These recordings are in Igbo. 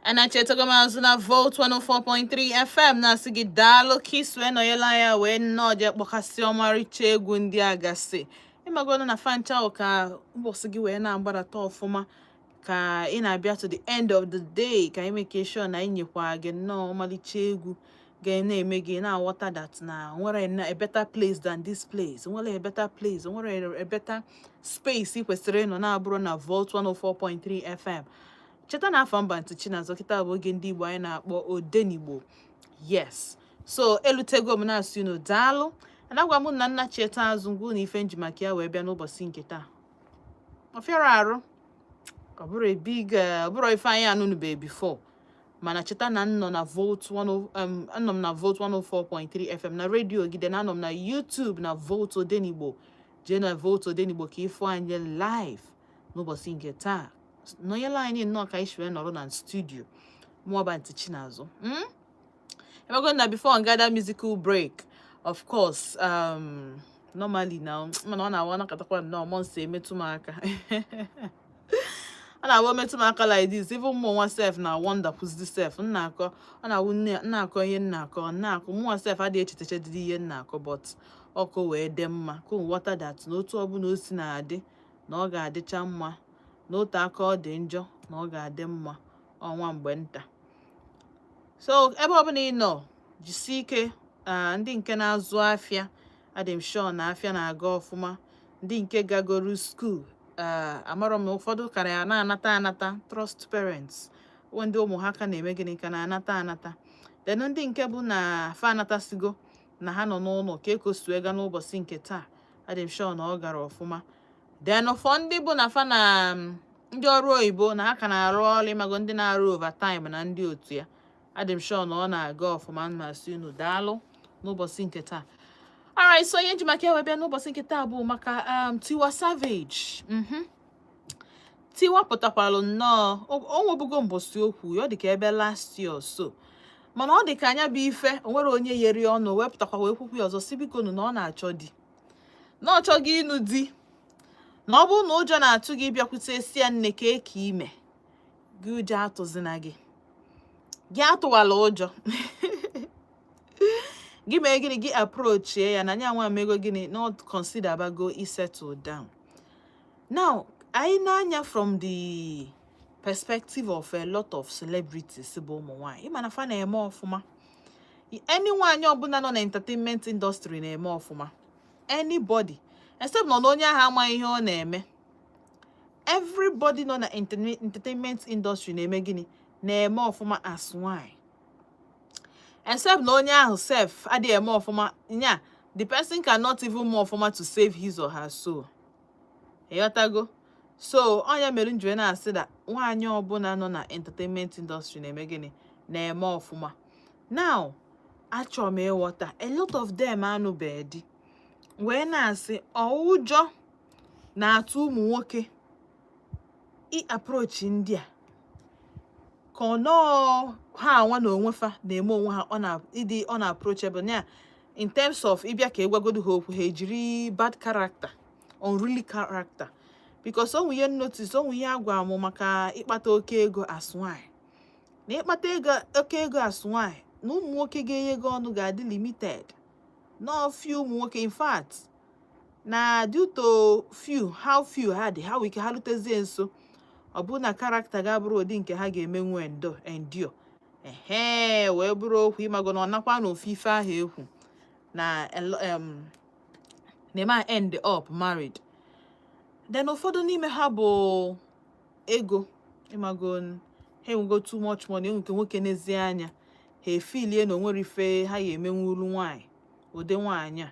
Anachetago m azụ na Volt 104.3 FM na-asị gị daalụ ka i si wee nọnyela ya wee nnọọ jee kpọkasị ọmarịcha egwu ndị a gasị. Ịmagono na fa ncha ka ụbọchị gị wee na-agbadata ọfụma ka ị na-abịa to the end of the day, ka anyị make sure na anyị nyekwa gị nnọọ ọmalịcha egwu ga na-eme gị na-aghọta that na nwere a better place than this place, nwere a better place, nwere a better space ị kwesịrị ịnọ na-abụrụ na Volt 104.3 FM. Cheta na afa m bụ Aunty Chinazọ. Kịta bụ oge ndị Igbo anyị na-akpọ Odenigbo. Yes, so elutego m na-asị unu daalụ. Anagwa m na nna cheta azụ ngwa na ife nji maka ya wee bịa n'ụbọchị nke taa. Ọ fịara arụ, ọ bụrụ a big ọ bụrụ ife anyị anụnụbeghị before, mana cheta na m nọ na Volt 10 anọ m na Volt 104.3 FM na redio gide na anọ m na YouTube na Volt Odenigbo. Jee na Volt Odenigbo ka ịfụ anyị live n'ụbọchị nke taa. Nọnyela anyị nnọọ ka anyị si wee nọrọ na studio mụọba Aunty Chinazụ. Emego na before ngada musical break, of course, normally now, mana ọ na-awa nakatakwa nnọọ mmụọ nsọ emetụ m aka. Ọ na-awụ metụ m aka like this, even mụ nwa sef na wonder kwụzi sef m na-akọ. Ọ na-awụ nne na-akọ ihe m na-akọ na-akọ, mụ nwa sef adịghị echetacha dịrị ihe m na-akọ, but ọkụ wee dị mma ka unu ghọta that na otu ọbụla o si na-adị na ọ ga-adịcha mma, n'otu aka ọ dị njọ na ọ ga-adị mma ọnwa mgbe nta. So ebe ọbụla ị nọ, jisie ike. Ndị nke na-azụ afịa, adị m sure na afịa na-aga ọfụma. Ndị nke gagoro school, amarọ m na ụfọdụ kara ya na-anata anata. Trust parents bụ ndị ụmụ ha ka na-eme gịnị, ka na-anata anata. Then ndị nke bụ na fa anatasigo na ha nọ n'ụlọ ka ekosu ga n'ụbọchị nke taa, adị m sure na ọ gara ọfụma. Then ụfọ ndị bụ na fa na ndị ọrụ oyibo na ha ka na-arụ ọrụ, ịmago ndị na-arụ overtime na ndị otu ya, adị m sure na ọ na-aga ọfụma. Ma sị unu daalụ n'ụbọchị nke taa. Alright, so ihe nji maka ya wee bịa n'ụbọchị nke taa bụ maka Tiwa Savage. Tiwa pụtakwalụ nnọọ, o nwebugo mbọsị okwu ya, ọ dị ka ebe last year or so, mana ọ dị ka anya bụ ife o nwere onye yeri ọnụ wee pụtakwa wee kwukwu ya ọzọ, si biko nụ na ọ na-achọ di, na ọ chọghị ịnụ di, na ọ bụrụ na ụjọ na-atụ gị ịbịakwute si ya nne ka eke ime gị, ụjọ atụzina gị, gị atụwala ụjọ gị. Mee gịnị? Gị approachie ya na nya nwa mego gịnị, not consider bago settle down. Now, anyị na-anya from the perspective of a lot of celebrities bụ ụmụ nwanyị, ịma na fa na-eme ọfụma. Any nwaanyị ọbụla nọ na entertainment industry na-eme ọfụma, anybody except nọ na onye ahụ amaghị ihe ọ na-eme. Everybody nọ na entertainment industry na-eme gịnị? Na-eme ọfụma as nwanyị, except na onye ahụ sef adịghị eme ọfụma nya, the person cannot even more ọfụma to save his or her soul. Ịghọtago? So ọnya mere m ji wee na-asị na nwaanyị ọbụla nọ na entertainment industry na-eme gịnị? Na-eme ọfụma. Now, achọrọ m ịghọta, a lot of them anụbeghị di, wee na-asị ọ ụjọ na-atụ ụmụ nwoke i-approach ndị a, ka ọ nọọ ha anwa na onwe fa na-eme onwe ha ọ na ịdị ọ na-approachable ya in terms of ịbịa ka ịgwagodo ha okwu, ha ejiri bad character, unruly character, because onwe ihe notice, onwe ihe agwa mụ maka ịkpata oke ego as nwanyị. Na ịkpata ego, oke ego as nwanyị, na ụmụ nwoke ga-enye gị ọnụ ga-adị limited. No few ụmụ nwoke, in fact, na due to few, how few ha dị, ha nwere ike ha rutezie nso, ọ bụrụ na character ga-abụrụ ụdị nke ha ga-emenwu endure, ehe, wee bụrụ okwu. Ịmago na ọ nakwa n'ofu ife ahụ ekwu na na-eme end up married. Then ụfọdụ n'ime ha bụ ego. Ịmago ha enwego too much money, enwe nke nwoke n'ezie anya ha efilie na onwere ife ha ga-emenwuru nwaanyị, ụdị nwaanyị a.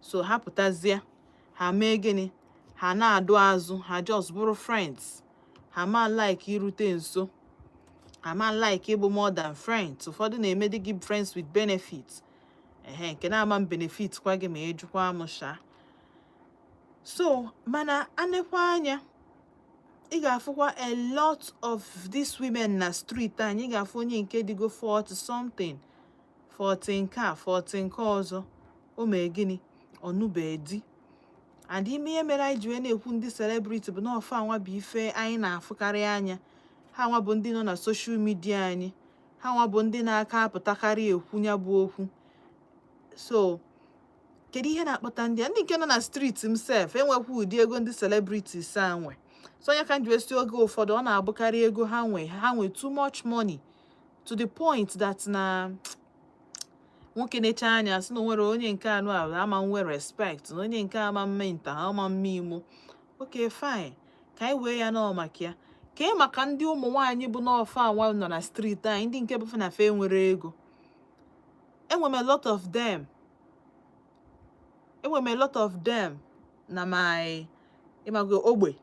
So ha pụtazie, ha mee gịnị? Ha na-adụ azụ, ha just bụrụ friends. Ha ma like irute nso, ha ma like ịbụ more than friends. Ụfọdụ na-eme dị gị friends with benefits, ehe, nke na-ama m benefit kwa gị ma ịjụkwa m sha. So mana anekwa anya, ị ga-afụkwa a lot of these women na street anyị. Ị ga-afụ onye nke dịgo 40 something, 40 nke a, 40 nke ọzọ, o mee gịnị? Ọ nụbeghị di. And ime ihe mere anyị ji wee na-ekwu ndị celebrity bụ na ọfa nwa bụ ife anyị na-afụkarị anya. Ha nwa bụ ndị nọ na social media anyị, ha nwa bụ ndị na-aka apụtakarị ekwu ya bụ okwu. So kedu ihe na-akpata ndị a, ndị nke nọ na street m sef enwekwa ụdị ego ndị celebrities a nwe? So onye ka m ji wee si, oge ụfọdụ ọ na-abụkarị ego ha nwe. Ha nwe too much money to the point that na nwoke na-eche anya sị na o nwere onye nke anụ a ama nwe respect, na onye nke ama mme nta, ama mme imo. Okay, fine, ka anyị wee ya nọọ maka ya. Ka ị maka ndị ụmụ nwaanyị bụ n'ọfa anwa nọ na street anyị, ndị nke bụ na fe nwere ego. Enwe m a lot of them, enwe m a lot of them na my, ịmago, ogbe,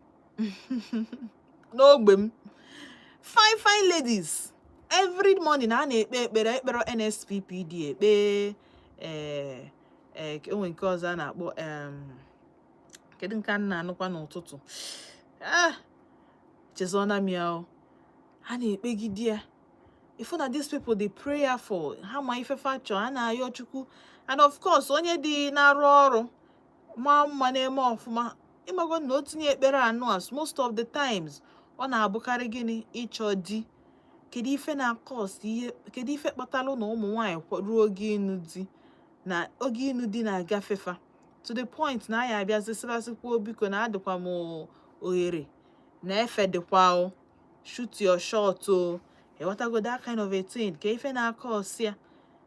n'ogbe m. Fine fine ladies, every morning a na-ekpe ekpere, ekpere NSPPD, ekpe ee ee, enwe nke ọzọ a na-akpọ kedu nke a na-anụkwa n'ụtụtụ? Ah, chezọna m ya o. Ha na-ekpegide ya. Ifu na these people dey prayerful, ha ma ife fa chọọ, ha na-ayọ Chukwu. And of course, onye dị na-arụ ọrụ maa mma, na-eme ọfụma, ịmago na o tinye ekpere anụ as most of the times ọ na-abụkarị gịnị? Ịchọ di. Kedu ife na-akọst ihe? Kedu ife kpatalụ na ụmụ nwaanyị ruo oge ịnụ di, na oge ịnụ di na-agafefa to the point na anyị abịazi sịbasịkwuo, biko, na adịkwa m ohere na efe dịkwa o, shoot your shot o? Ịghọtago that kind of a thing? Ka ife na-akọst ya?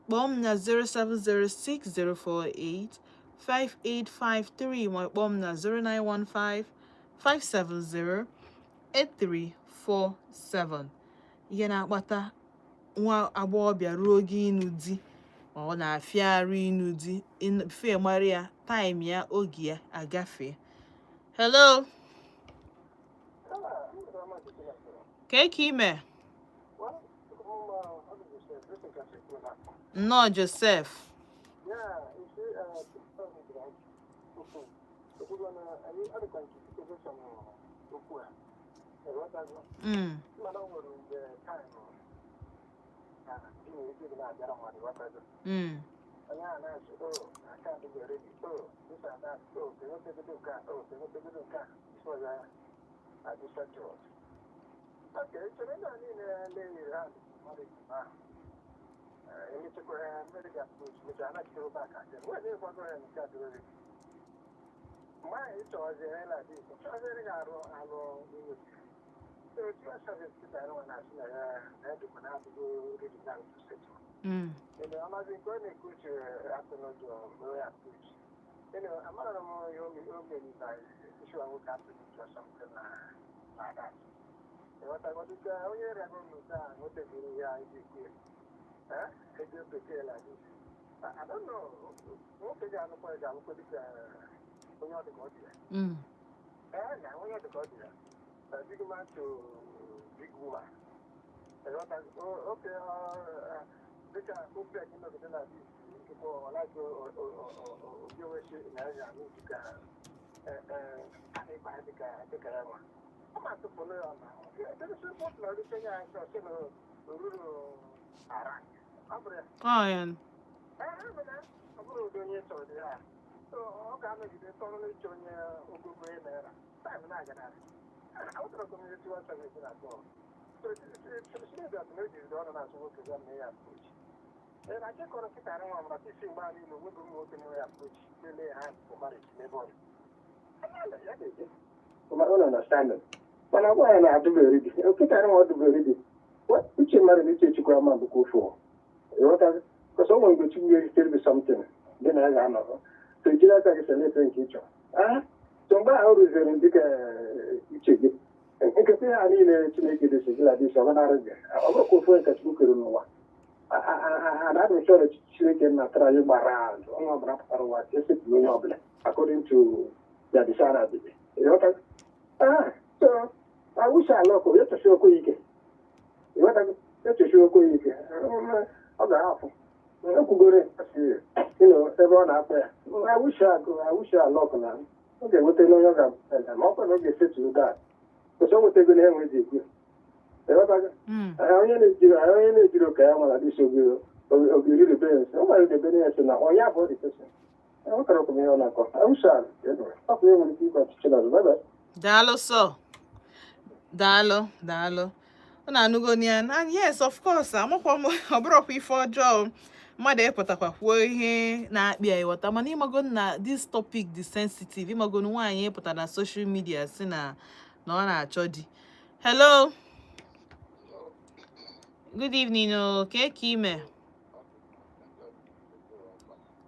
Kpọọ m na 0706048 5853, ma kpọọ m na 0915 570 8347. Ihe na-akpata nwa agbọghọbịa ruo oge ịnụ di, ma ọ na-afịa arụ ịnụ di fe mara ya, time ya, oge ya agafee. Hello, ka ka ime? Nnọọ, Joseph. Yeah, you see, okwu na anyị adịkwa nke situation okwu a. Ịghọtago? Mm. Mana o nwere mgbe time na di na ezi gị na-abịara mmadụ, ịghọtago? Mm. Onye a na-asị, "Oh, aka adịghị ready, oh, this and that, oh, ka enwetagodo nke a, oh, ka enwetagodo nke a," before ya adị settled. Okay, chere ndị a niile lay hand marriage ahụ. Emechakwa ya marriage approach, mechaa anachitere back again. Wee na-ekwago ya nke adịrị ready. Mgbe ahụ ị chọwaziere like this, chọwaziere gị arụ alụ nwunye. So otu a service kịta nwa na-asị na ya na ya dịkwa na adịgo ready now to settle. Amaghị nke ọ na-ekwu uche atụnụjọ mgbe ya approach. Amara m ihe o mere by issue nwoke atụnụjọ, something like that. Ịghọtago? Dịka onye rịago n'ụta a nwetagoro ihe anyị ji ekwu ya. Eh? Ego bekee like this. I don't know. Nwoke ga-anụkwa ya ga-anụkwa dịka onye ọ dị ka ọ dị ya. Ee, na onye ọ dị ka ọ dị ya. A big man to big woman. Ịghọtago? Oke dịka OPEC nọgide na dis nkịta ọlaji obi owechi na ya ga-anụ dịka a na-ekpa ya dịka ya nwa. Ọ ma tụpụrụ ya na na ọdịcha onye anyị sọ sị na oruru ara. Ọ bụrụ ya. Ọ ya. Ee, ọ bụ na ọ bụrụ ụdị onye chọrọ dị ya. So ọ ga-anọgide tọrọ n'ịchọ onye ogogo ya naira. Time na-aga narị. Awụtara community one service na atọ. Na ejiri ọnụ na-asụ nwoke gwa mee ya approach. Ee, na chekọrọ kịta nwa mara isi mgbe a niile onwebe ụmụ nwoke na-enwe ya approach na-ele ha for marriage n'ebe ọ nọ. Ya ga-eje. Unu understand? Mana gwa ya na adụbere di kịta nwa, ọ dụbere di. Uche mmadụ na uche Chukwu ama bụkwa ofu. Ịghọtago? Because o nwere mgbe Chukwu ga-ezitere gị something dị na ya ga-anọrọ, so ijiri aka gị select nke ị chọrọ. Ah, so mgbe ahụ rụziri dịka uche gị nkekwa ihe a niile Chineke desi gị la dis ọ ganarụ gị. Ọ bụrụkwa ofu onye ka Chukwu kere n'ụwa. And I'm sure Chineke natara anyị gbara azụ onye ọbụla pụtara ụwa ka esepụrụ onye ọbụla according to their desirability. Ịghọtago? Ah, so I wish I luck. Ya chọsi okwu ike. Ịghọtago? Ya chọsi okwu ike, ọ ga-ahapụ ekwugoro ebe ọ na-akpa ya. I wish I I wish I luck na ọ ga-enweta n'onye ọ ga-abụ, ma ọ kwa na ọ ga-esetu that kwụsị o nwetago na enwe ji ekwu. Ịghọtago? Mm. Onye na-ejiri ụka ya nwara dịsi ogiri rube nso o nwere debe ya sị na onye abụọ dị person enwetara okwu m ihe ọ na-akọ. I wish I ọ bụ ihe nwere ike ịgwa ọchịchị na bye bye. Daalụ sọ, daalụ, daalụ. Ọ na-anụgo ya na yes, of course, amakwa m ọ bụrụkwa ife ọjọọ mmadụ ịpụtakwa kwuo ihe na-akpị ya, ịghọta? Mana ịmago na this topic dị sensitive. Ịmago na nwaanyị ịpụta na social media si na ọ na-achọ di. Hello, good evening o. Ka ka ime,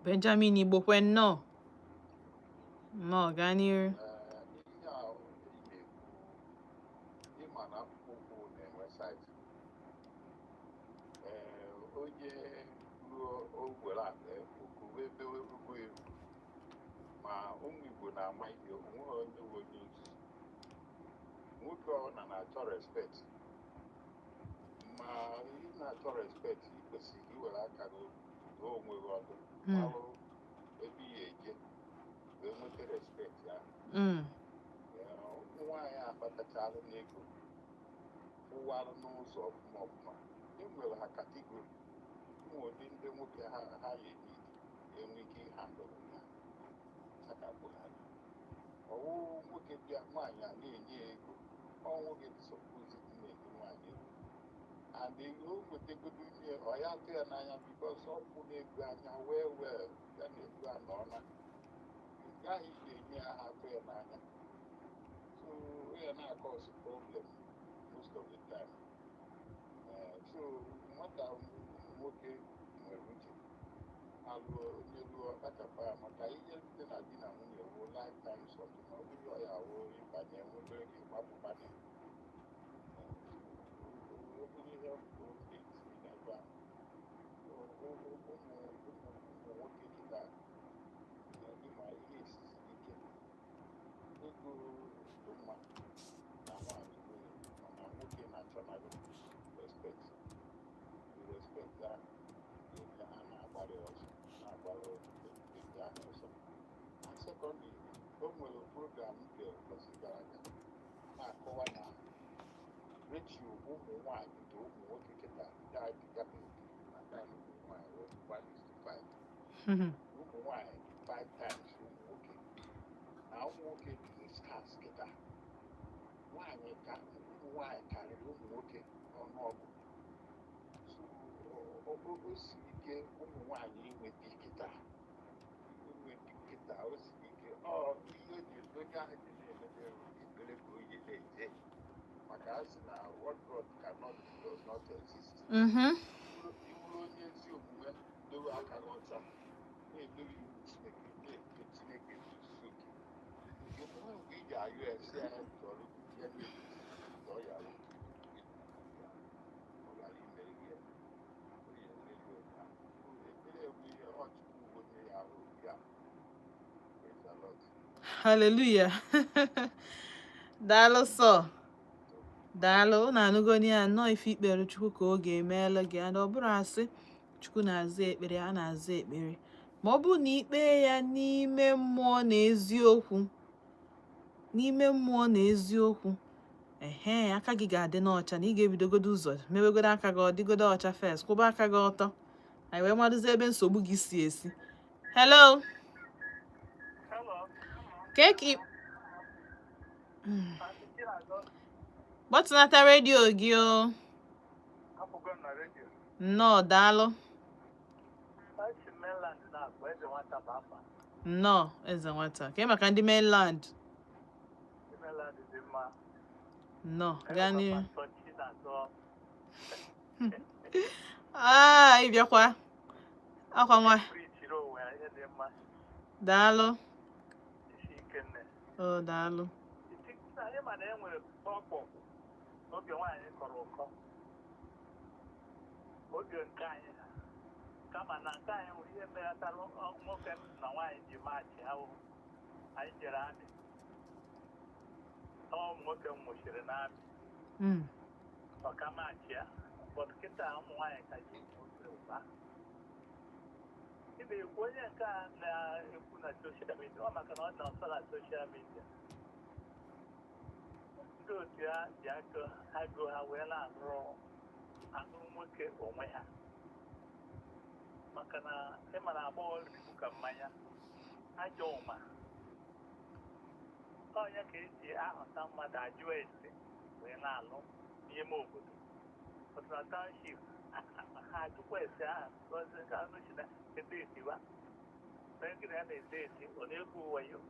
Benjamin Igbokwe? Nnọọ, nnọọ, gaa n'iru. Ihe a ị na-ekwu, ịma na akpụkpọ ụkwụ na-enwe size. Ee, onye ruo o were akpa okuwe ebe ugwu eru ma ụmụ Igbo na-ama ihe onwe onye nwe onye nzuzu. Nwoke ọ na na-achọ respect, ma ị na-achọ respect, ị kwesịrị iwere aka gị doo onwe gị ọdụ, malụ ebe ị ga-eje wee nweta respect ahụ. Ee, ụmụ nwaanyị akpatachalụ n'ego kwụwarụ n'ụzọ ọfụma ọfụma, e nwere ha category ụmụ ụdị ndị nwoke ha ya eji enwe ike ịhandle ya chakapụ ha. Ọwụ nwoke bịa, nwaanyị a na-enye ya ego, ọ nwoke dị suppose dị na-enye nwaanyị ego, and o nwetagodo nye ọ ya atụ ya n'anya because ọ kwụ n'ego anya wee wee ya na ego a nọ na nke ahụ ị ga-enye ya ha atụ ya n'anya. So ya na-cause problem most of the time. So nwata ụmụ nwoke nwere uche alụọ onye lụọ kpachapụ ya maka ihe dị na di na nwunye wụ lifetime something. Ọ bụghị ọ ya wụ ịbanye nwere gị gbapụbanye obere ihe bụ na-eti n'ebe a. Ụmụ ụmụ ụmụ nwoke kịta ịma ihe esisi ike. Ego dị mma na nwaanyị nwere, mana nwoke na-achọnarị respect. Respect ahụ ga-eme ha na-agbara ya ọsọ, na-agbara ego ahụ ọsọ. And secondly, o nwere program nke ụbọchị gara aga na-akọwa na ratio ụmụ nwaanyị na ụmụ nwoke kịta dịgabe na time ụmụ nwaanyị wụ 1:5. Ụmụ nwaanyị dị 5 times ụmụ nwoke, na ụmụ nwoke dị scarce kịta. Nwaanyị ka ụmụ nwaanyị karịrị ụmụ nwoke n'ọnụọgụ, so o siri ike ụmụ nwaanyị inwe di kịta. Inwe di kịta o siri ike. Ọ ihe ji onye ahụ ji na-emebe ekpere ka oyi na-eje, maka a sị na what God cannot do does not exist. Ịbụrụ onye ezi omume, dowe aka gị ọcha, na-edobe iwu Chineke, na-efe Chineke n'ozuzu oke nke nwe mgbe ị ga-ayọ ya sị ya chọrọ ya na ọ ya ọ ghara imeri gị ya, ọ ya emeri onye ahụ. Ekpere bụ ihe ọ Chukwu bụ onye ya ahụ ya. Praise the Lord. Hallelujah. Daalụ sọ, daalụ. Unu anụgoni ya nnọọ. Ife ikpere Chukwu ka ọ ga-emeela gị, and ọ bụrụ asị Chukwu na-aza ekpere, a na-aza ekpere ma ọ bụrụ na ikpe ya n'ime mmụọ na eziokwu, n'ime mmụọ na eziokwu. Ehe, aka gị ga-adị n'ọcha na ị ga-ebidogodo ụzọ mewegodo aka gị ọ dịgodo ọcha first, kwụba aka gị ọtọ, anyị wee madụzie ebe nsogbu gị si esi. Hello. Hello. Kee ka ị Aunty Chinazọ. Gbatụnata redio gị o. Apụgo m na redio. Nnọọ, daalụ. Esi mainland na-akpọ, Eze Nwata bụ afa. Nnọọ, Eze Nwata. Ka maka ndị mainland? Ndị mainland dị mma. Nnọọ, gaa n'ihu. Pastor Chinazọ. Aa, ị bịakwa akwa nwa. Preachiri onwe ya ihe dị mma. Daalụ. Isi ike, nne. O, daalụ. Anyị ma na e nwere ọkpọ oge nwaanyị kọrọ ụkọ oge nke anyị ha, kama na nke anyị nwere ihe meghọtara nwoke na nwaanyị ji maachị ha wụ anyị jere army. Ọ ụmụ nwoke nwụchiri n'army. Ọka maachị ya, but kịta ụmụ nwaanyị ka ji nwoke ụba. Ị na-ekwu onye nke a na-ekwu na social media, ọ maka na ọ nọ nso na social media, ndị otu ya ji aka agụ ha wee na-alụ anụ nwoke onwe ha, maka na ịma na agbọghọ rigbu ka mmanya ajọ ụma. Onye ka esi ahụta mmadụ ajụ ese wee na-alụ n'ime obodo, but na township ha ajụkwa ese ahụ gozi nke anụ si na ebe esiwa onye gị na ya na-ese esi, ọ na-egwu wayo.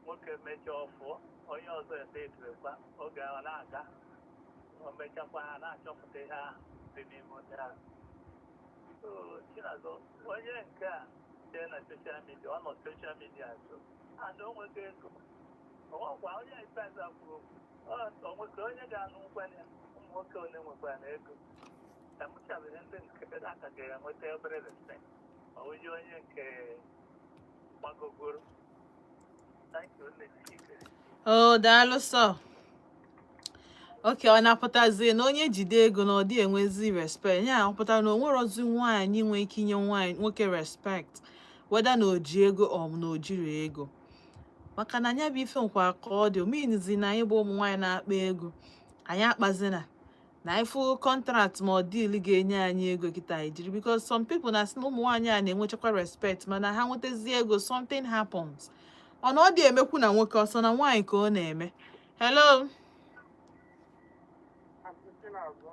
Nwoke mechaa ọfụọ, onye ọzọ ese etirekwa oge ọ na-aga, o mechakwa ha na-achọpụta ihe ahụ dị n'ime onye ahụ. So Chinazọ, onye nke a jee na social media, ọ nọ social media so and o nwego ego ọnwakwa onye ikpeazụ a kwuru okwu. O nwekwa onye ga-anụ nkwanye ya. Ụmụ nwoke ole nwekwara na ego ka mụchabeghị ndị nke aka ga-enweta obere respect ma onye onye nke gbagogoro. Thank you, nne Chike. O, daalụ sọ. Oke ọ na-apụtazi na onye jide ego na ọ dị enwezi respect ya? Ọ pụtara na o nwerozi nwaanyị nwee ike inye nwaanyị nwoke respect, whether na o ji ego or na o jiri ego? Maka na anya bụ ife nkwa ka ọ dị omenzi na anyị bụ ụmụ nwaanyị na-akpa ego, anyị akpazina na anyị fụ contract ma ọ deal ga-enye anyị ego kịta, anyị jiri, because some people na-asị na ụmụ nwaanyị a na-enwechakwa respect, mana ha nwetazie ego, something happens. Ọ na ọ dị emekwu na nwoke ọsọ na nwaanyị ka ọ na-eme. Hello. Chinazọ.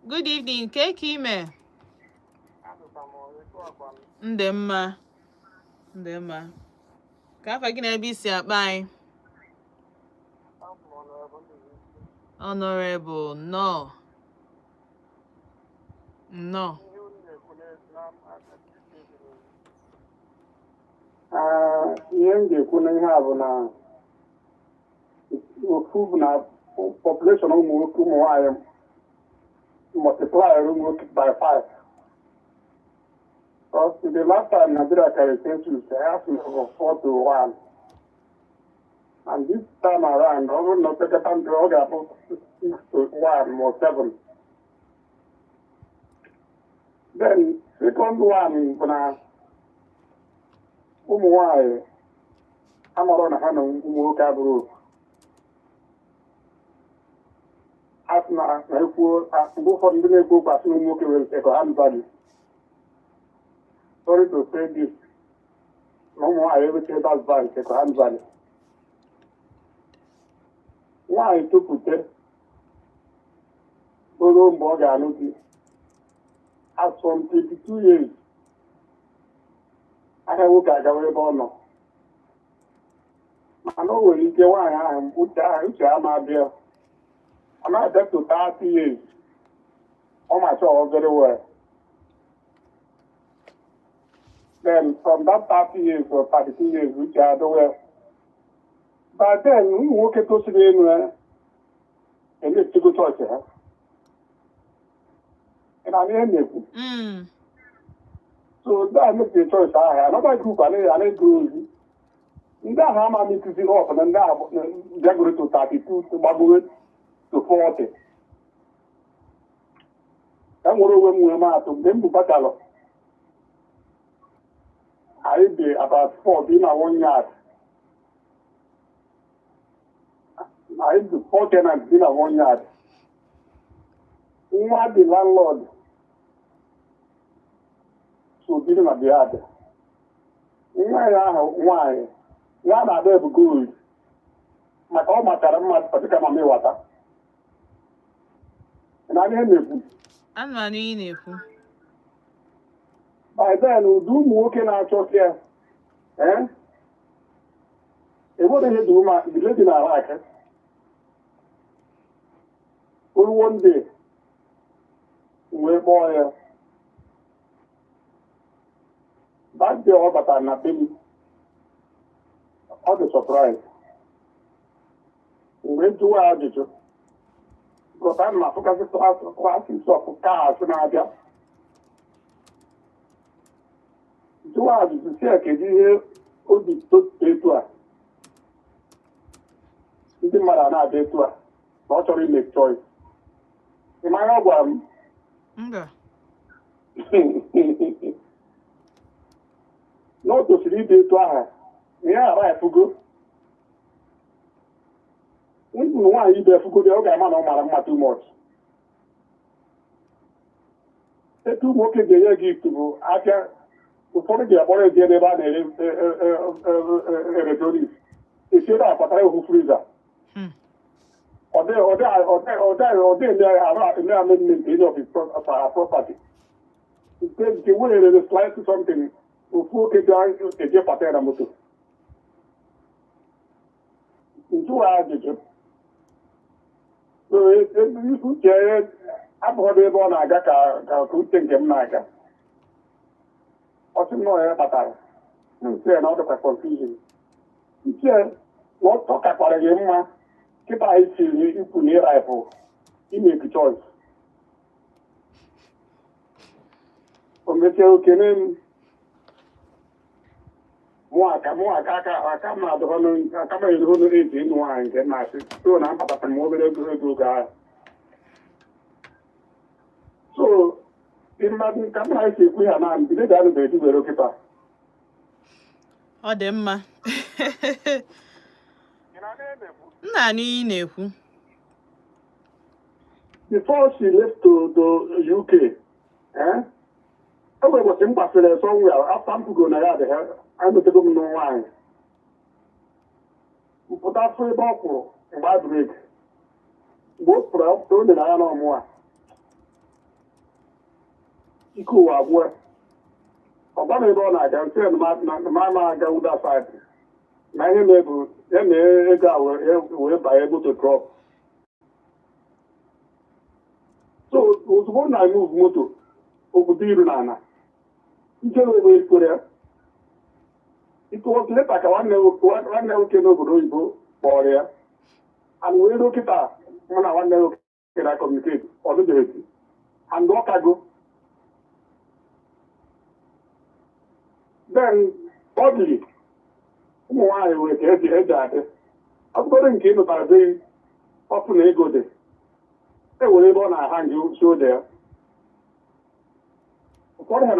Good evening. Ke ka ime? Azụta m etu akwa m. Ndị mma, ndị mma. Ka afa gị na ebe isi akpa anyị? Abụ m ọnọrọbụ ndị isi. Honorable, nnọọ, nnọọ. Ihe unu na-ekwu na ihe m ga-ekwu na ihe a bụ na ofu bụ na population ụmụ nwoke, ụmụ nwaanyị multiply ụmụ nwoke by 5. Because the last time Nigeria carried census, they asked me for 4 to 1. And this time around, ọ bụrụ na opekata mpe, ọ ga-abụ 6 to 1 or 7. Then second one bụ na ụmụ nwanyị amarọ na ha na ụmụ nwoke abụrụ otu. A sị na ekwuo mgbe ụfọdụ ndị na-ekwu okwu asị na ụmụ nwoke nwere second hand value. Sorry to say this, na ụmụ nwaanyị enwechaghị that value, second hand value. Nwaanyị topute ruo mgbe ọ ga-alụ di, as from 22 years, aka nwoke agawa ebe ọ nọ, mana o nwere ike nwaanyị ahụ uche ahụ uche ama abịa, ọ na-abịa to 30 years, ọ mature very well. Then from that 30 years or 32 years, uche adịwe. By then, ụmụ nwoke tosiri elu ya emechego chọọchị ha. Ị na-anụ ihe m na-ekwu? Mm. So ndị a mechiri chọọchị ahụ, another group anaghị anaghị ozi ndị ahụ ama metizi up na ndị ahụ bịagoro to 32 gbagoro to 40. Ka m nwere onwe m nwere maatụ, mgbe m bụ bachelor, anyị dị about four bi na one yard. Anyị dị four tenants bi na one yard. Nwa the landlord so biri na the yard. Nwa ya ahụ nwaanyị ya na-ada bụ gold. Maka ọ matara mma, ọ dịka mama ịwata. Ị na ihe m na-ekwu? Anụ anụ ị na-ekwu. By then, ụdị ụmụ nwoke na-achọsi ya, eh, enwere ihe dị ụma, the lady na-ara aka olu. One day, m wee kpọọ ya. That day ọ batara na be m, ọ dị surprise. Mgbe jụwa ya ajụjụ, because ana m afụgasị classes of cars na-abịa, jụwa ajụjụ si ya kedu ihe o ji etu a ndị mmadụ a na-abịa etu a, na ọ chọrọ ime choice. Ị ma ihe ọ gwara m? Mba. Na o tosiri ịdị etu ahụ, na ya ara efugo ụmụ nwaanyị ibe efugo dị, ọ ga-ama na ọ mara mma too much. Etu ụmụ nwoke ga-enye gị gift bụ abịa, ụfọdụ ga-akpọrọ eje n'ebe a na-ere electronics, esi ebe a kpatara ihu freezer. Ọ dị eme arụ eme amendment any of his property nke nwere slight something. Ofu oke ga-eje kpata ya na moto njụwa ajụjụ. So, uche ya abụghị ebe ọ na-aga ka uche nke m na-aga. Ọ sị m na ọ ya kpatara nsị ya na ọ dịkwa confusion nche na ọ kakwara gị mma kịta anyị siri ikwu na ịraịpụ imake choice. O mechie okene m, mụ aka aka aka m adọrọ aka m eruo eji ịnụ nwaanyị nke m na-asị so na mkpatatara m obere ego oge ahụ. So mmadụ ka m na-esi ekwu ya na mbido ga-anụ edubere kịta. Ọ dị mma. M na-anụ ihe ị na-ekwu. Before she left to the UK, eh? O nwere ụbọchị m gbasịrị somewhere after m pụgo na ya dị ha anọtego m nwaanyị mpụta fụ ebe ọ kwụrụ mgbe a break, mgbe o pụrụ o lere anya n'ọmụ a ike ụwa agwụ. Ọ gwa m ebe ọ na-aga, nsị ya na ma ama aga ụda side na ihe mee bụ ya mee ego a wee banye moto drop. So ozugbo m na-emove moto obodo iru na ana nchere ebe ekwere ya. It was later ka nwanne nwoke n'obodo oyibo kpọrọ ya and wee ruo kịta mụ na nwanne nwoke na communicate, ọ dịbeghị and ọ kago. Then thirdly, ụmụ nwaanyị nwere ka eji adị. Ọ bụgodị nke ị nụtara be ọkụ na ego dị, e nwere ebe ọ na-aha nje shoulder ya. Ụfọdụ ha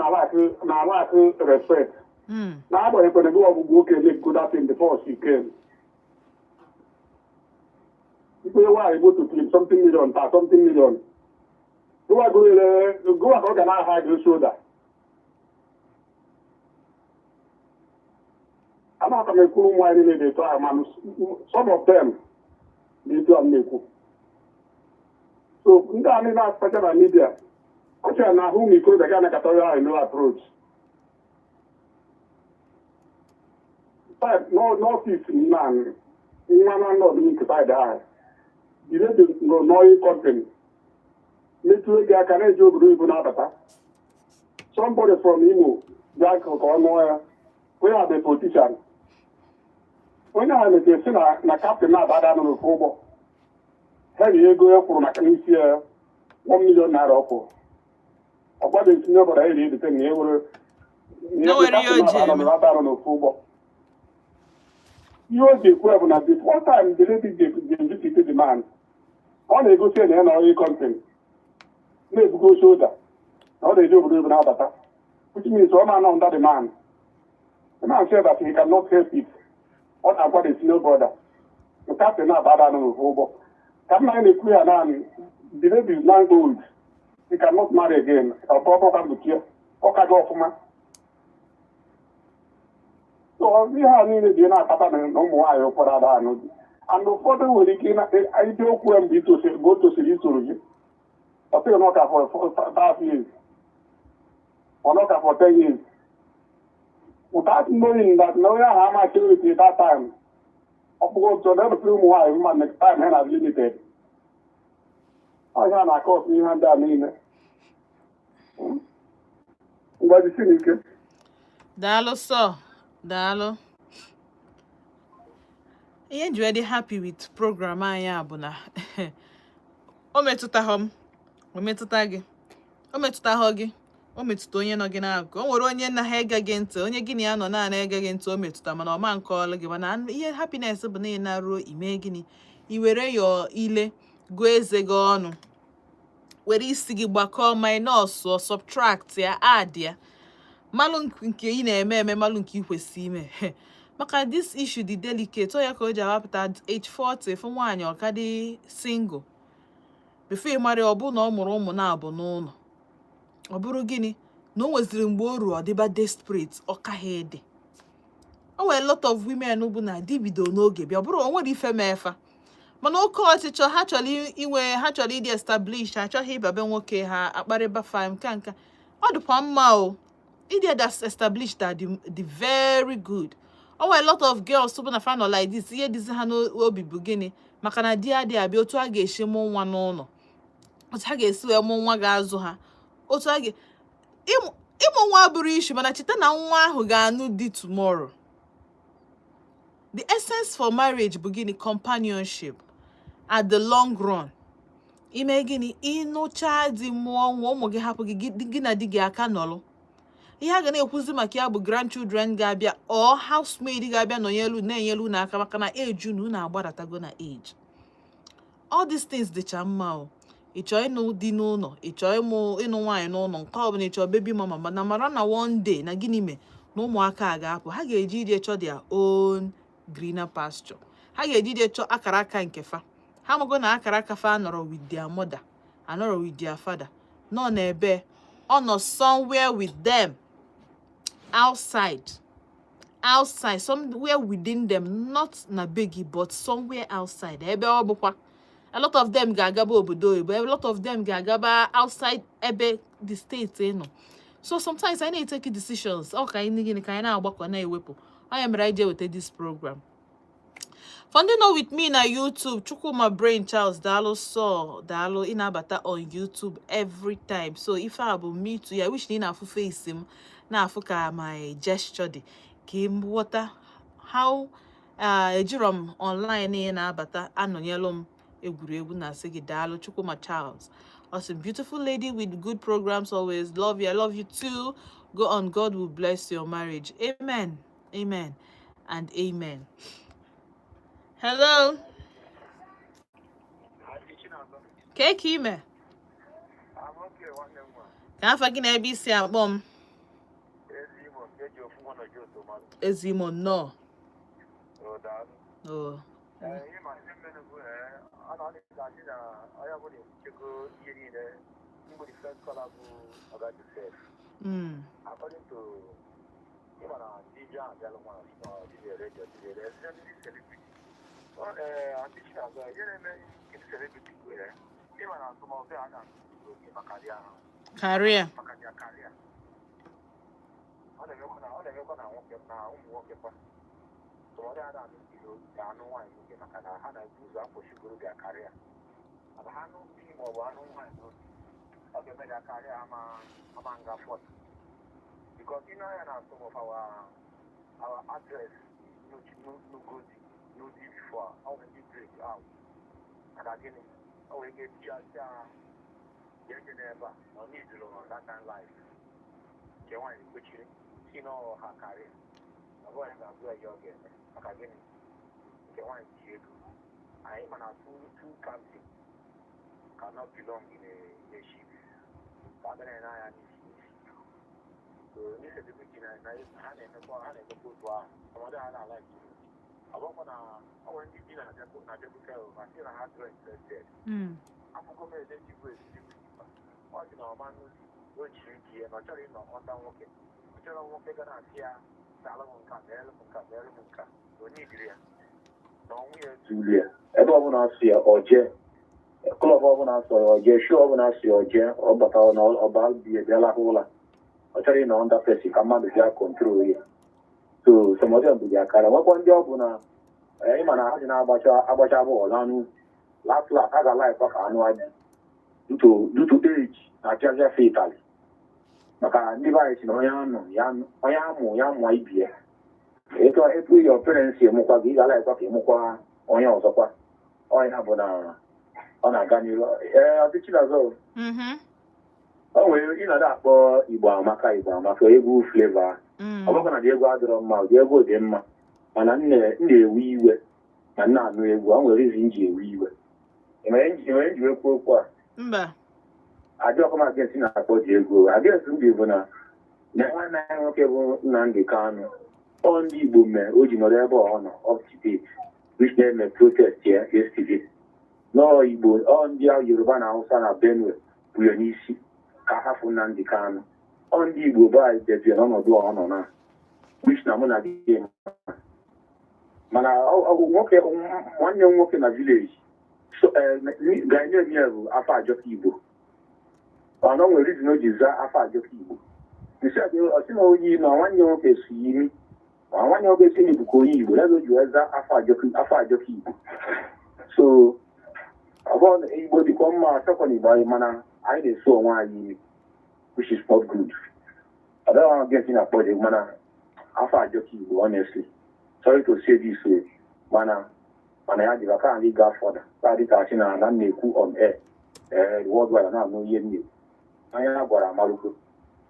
na-alack respect na-agbanyeghị gị ọgwụgwụ nwoke make good that thing before she came. Ikpe nwaanyị moto tiri something million ta something million, gụwa gụwa ka ọ ga na-aha gị shoulder. Anaghị m ekwuru ụmụ anyị niile dị etu ahụ, mana some of them dị etu a m na-ekwu. So ndị a niile asụtacha na media ọ chere na ahụ ụmụ ikorobịa ga anakọta ya ahụ no approach n'ọfịs m na nwa na nọdụ nke side ahụ, the lady nọ n'oil company metụ ego aka na-eji obodo oyibo na-abata. Somebody from Imo bịa ka ọ nụọ ya, onye a bụ politician. Onye ahụ mechara sị na captain na-abada nọ n'ofu ụgbọ ha ri ego e kwụrụ maka n'isi ya 1 million naira ọ kwụrụ. Ọ gwabeghị tinye ọbara ya eri edete na e nwere Na o nwere ihe o ji eme. na nọ n'ofu ụgbọ. Ihe o ji ekwu ya bụ na the first time the lady ji visit the man, ọ na-egosi ya na ya na oil company na-ebugo shoulder na ọ na-eji obodo oyibo na-abata, which means ọ na-anọ under the man. The man said that he cannot help it. Ọ na-agwa the senior brother the captain na-abada nọ n'ofu ụgbọ ka nna ya na-ekwu ya naanị. The lady is now old, he cannot marry again. Ọ bụ ọkwa mkpuchi ọ ka gị ọfụma. So ihe a niile dị na-akpata na ụmụ nwaanyị ụfọdụ ada anụ di. And ụfọdụ nwere ike ide okwu ya mgbe mgbe o tosiri isoro gị, ọ sịghị na ọ ka for 5 years, ọ nọ ka for 10 years, without knowing that na onye ahụ ama maturity that time. Ọ bụghị otu ọ na-ebepụrụ ụmụ nwaanyị mma na time ha na limited. Ọhịa na-akọ ọtụ ihe ndị a niile. Ngwa, jisi n'ike. Daalụ sọ, daalụ. Ihe nji wee dị happy with program anyị a bụ na o metụtaghọ m, o metụta gị, o metụtaghọ gị, o metụta onye nọ gị n'akụkụ. O nwere onye na ha ege gị ntị, onye gị na ya nọ naanị ege gị ntị, o metụta mana ọma nke ọlụ gị. Mana ihe happiness bụ na ị na-aruo ime gịnị, i were yọọ ile gụọ eze gị ọnụ, were isi gị gbakọọ, minus or subtract ya, add ya, malụ nke ị na-eme eme, malụ nke ị kwesị ime, maka this issue dị delicate. Ọ ya ka o ji awapụta at age 40 fụ nwaanyị ọ ka dị single. Before ị mara ya, ọ bụ na ọ mụrụ ụmụ na-abụ n'ụlọ, ọ bụrụ gịnị na o nweziri mgbe o ruo, ọ dịba desperate, ọ ka ha ede. O nwere lot of women bụ na di bido n'oge bịa, ọ bụrụ o nwere ife ma efa, mana oke ọchịchọ ha chọrọ inwe, ha chọrọ ịdị establish, ha achọghị ịbabe nwoke, ha akparịba fa nka nka. Ọ dịkwa mma o, ịdị established are the very good. O nwere lot of girls bụ na fa nọ like this, ihe dịzi ha n'obi bụ gịnị? Maka na di adịghị abịa, otu a ga-esi mụ nwa n'ụlọ, otu ha ga-esi wee mụ nwa ga-azụ ha, otu a ga ịmụ nwa bụrụ issue. Mana cheta na nwa ahụ ga-anụ di tomorrow. The essence for marriage bụ gịnị? Companionship at the long run. Ime gịnị, ịnụcha di, mụọ nwa, ụmụ gị hapụ gị, gị na di gị aka nọrọ. Ihe a ga na-ekwuzi maka ya bụ grandchildren ga-abịa or housemaid ga-abịa nọnyelu, na-enyelu unu aka, maka na age unu, unu agbadatago na age. All these things dịcha mma o. Ị chọọ ịnụ di n'ụlọ, ị chọọ ịnụ nwaanyị n'ụlọ, nke ọbụla ị chọọ, baby mama, mana mara na one day na gịnị mee na ụmụaka a ga-apụ, ha ga-eji ije chọọ their own greener pasture, ha ga-eji ije chọọ akara aka nke fa. Ha mago na akara aka fa nọrọ with their mother, anọrọ with their father, nọ n'ebe ọ nọ somewhere with them, outside, outside somewhere within them, not na be gị, but somewhere outside. Ebe ọ bụkwa a lot of them ga-agaba obodo oyibo, a lot of them ga-agaba outside ebe the state ị nọ. So sometimes anyị na-etake decisions, ọ ka anyị gịnị ka anyị na-agbakọ na-ewepụ. Ọ ya mere anyị ji eweta this program. For ndị nọ with me na YouTube, Chukwuma Brain Charles, daalụ sọ, daalụ. Ị na-abata on YouTube every time. So ife a bụ me too. I wish na ị na-afụ face m, na-afụ ka my gesture dị, ka ị ghọta how ejiro m online ị na-abata anọnyelụ m egwuregwu. Na-asị gị daalụ, Chukwuma Charles. Awesome, beautiful lady with good programs always. Love you. I love you too. Go on. God will bless your marriage. Amen. Amen. And amen. Hello. Ka ime? Ka afa gị na ebe isi akpọ m? Ezimo, nnọọ. Oh. Ihe ma ihe mere bụ a na-asị na onye ọbụla ekwuchego ihe niile. Mgbe the first caller bụ Oga Joseph, according to ịma na DJ abịala nwa dibịa redio, dibịa redio, ndị celebrity, Aunty Chinazọ, ihe na-eme nke ndị celebrity bụ ịma na asọmpi a na-atụ oge maka dị ahụ Career. maka dị karịa. Ọ na-emekwa na nwoke na ụmụ nwoke kwa tụọrọ ya na-anụ ilo ga-anụ nwaanyị nwoke, maka na ha na-ebu ụzọ akwụsịgoro bịa karịa, mana ha anụ di ma ọ bụ anụ nwaanyị n'otu, ọ ga-eme ya karịa ama ama nga fọt, because ị na-anya na some of our actress n'ugodi n'ụdị before ọ nwere ndị break out, maka gịnị? Ọ nwere ike di ya si ya eje n'ebe a na ọ n'iduru that kind life nke nwaanyị kwechiri si na ọ ha karịa, ọ bụghị ya ga-abụ ya ihe ọ ga-eme. Maka gịnị? Nke nwaanyị ji ego anyị, mana two captain cannot belong in a ship. Ka a gara anya n'isi n'isi. So ndị celebrity na ha na-emekwa otu ahụ, ọmọdụ ha na-ala ike. Ọ bụkwa na ọ nwere ndị di na-abịakwute ma sị na ha dịrọ interested. Akwụkwọ m ede ji bụ celebrity, ọ sị na ọma nnukwu o jiri di ya na ọ chọrọ ịnọ ọnda nwoke, ọ chọrọ nwoke ga na-asị ya daalụ m nka, meelụ m nka, meelụ m nka, onye idiri ya. Na ọnwụ ya zuru ya ebe ọbụla asụ ya oje, club ọbụla asụ ya oje, show ọbụla asụ ya oje, ọ bata na ọba bi bịa lahụ ụla. Ọ chọrọ ịnọ under person ka mmadụ bịa control ya. So some of them bụ akara nwekwa ndị ọ bụ na ịma na ha ji na-agbacha agbacha bọọlụ anụ last last ha ga-alaikwa ka anụ adị due to age na apịazịa fe Italy, maka ndị be anyị si na onye anụ ya, onye amụ ya mụọ ibi ya. Etu your parents si emụkwa gị, ị ga-alaikwa ka ịmụkwa onye ọzọkwa. Onye bụ na ọ na-aga n'iru. Ee, ọchịchị na-azọ. O nwere ị na-ada akpọ Igbo Amaka, Igbo Amaka, egwu Flavour. Ọ bụrụ na dị egwu adịrọ mma, ụdị egwu dị mma, mana m na-ewe iwe ma m na-anụ egwu. O nwere izi m ji ewe iwe. Enwere nji ekwu okwu a? Mba. Adịọkwa m against na-akpọ dị egwu. Against m dị bụ na nwanne anyị nwoke bụ Nnamdi Kanu, ọ ndị Igbo mee o ji nọrọ ebe ọ nọ up to date, which na-eme protest ya yesterday. Nọọ Igbo, ọ ndị Yoruba na Hausa na Benue bụ ya n'isi ka hafụ Nnamdi Kanu. Ọ ndị Igbo be anyị debie n'ọnọdụ ọ nọ na, which na mụ na gị, mana nwoke nwanne m nwoke na village so ga-enye ya bụ afọ ajọka Igbo. Ọ na o nwere reason o ji zaa afọ ajọka Igbo. Nsị ọ sị na onye na nwanne nwoke si imi, ma nwanne nwoke si bụ ka onye Igbo ya o ji wee zaa afọ ajọka Igbo. So ọ bụrụ na Igbo dịkwa mma, achọkwa na Igbo anyị, mana anyị na-esu onwe anyị imi, which is not good. Ọ dịghị against na akpọ dị, mana afọ ajọka Igbo, honestly, sorry to say this way, mana ya dịka ka anyị gaa further ka dị ka asị na na m na-ekwu on air, ee, worldwide na-anụ ihe m na-ekwu. Anya gwara amalụgo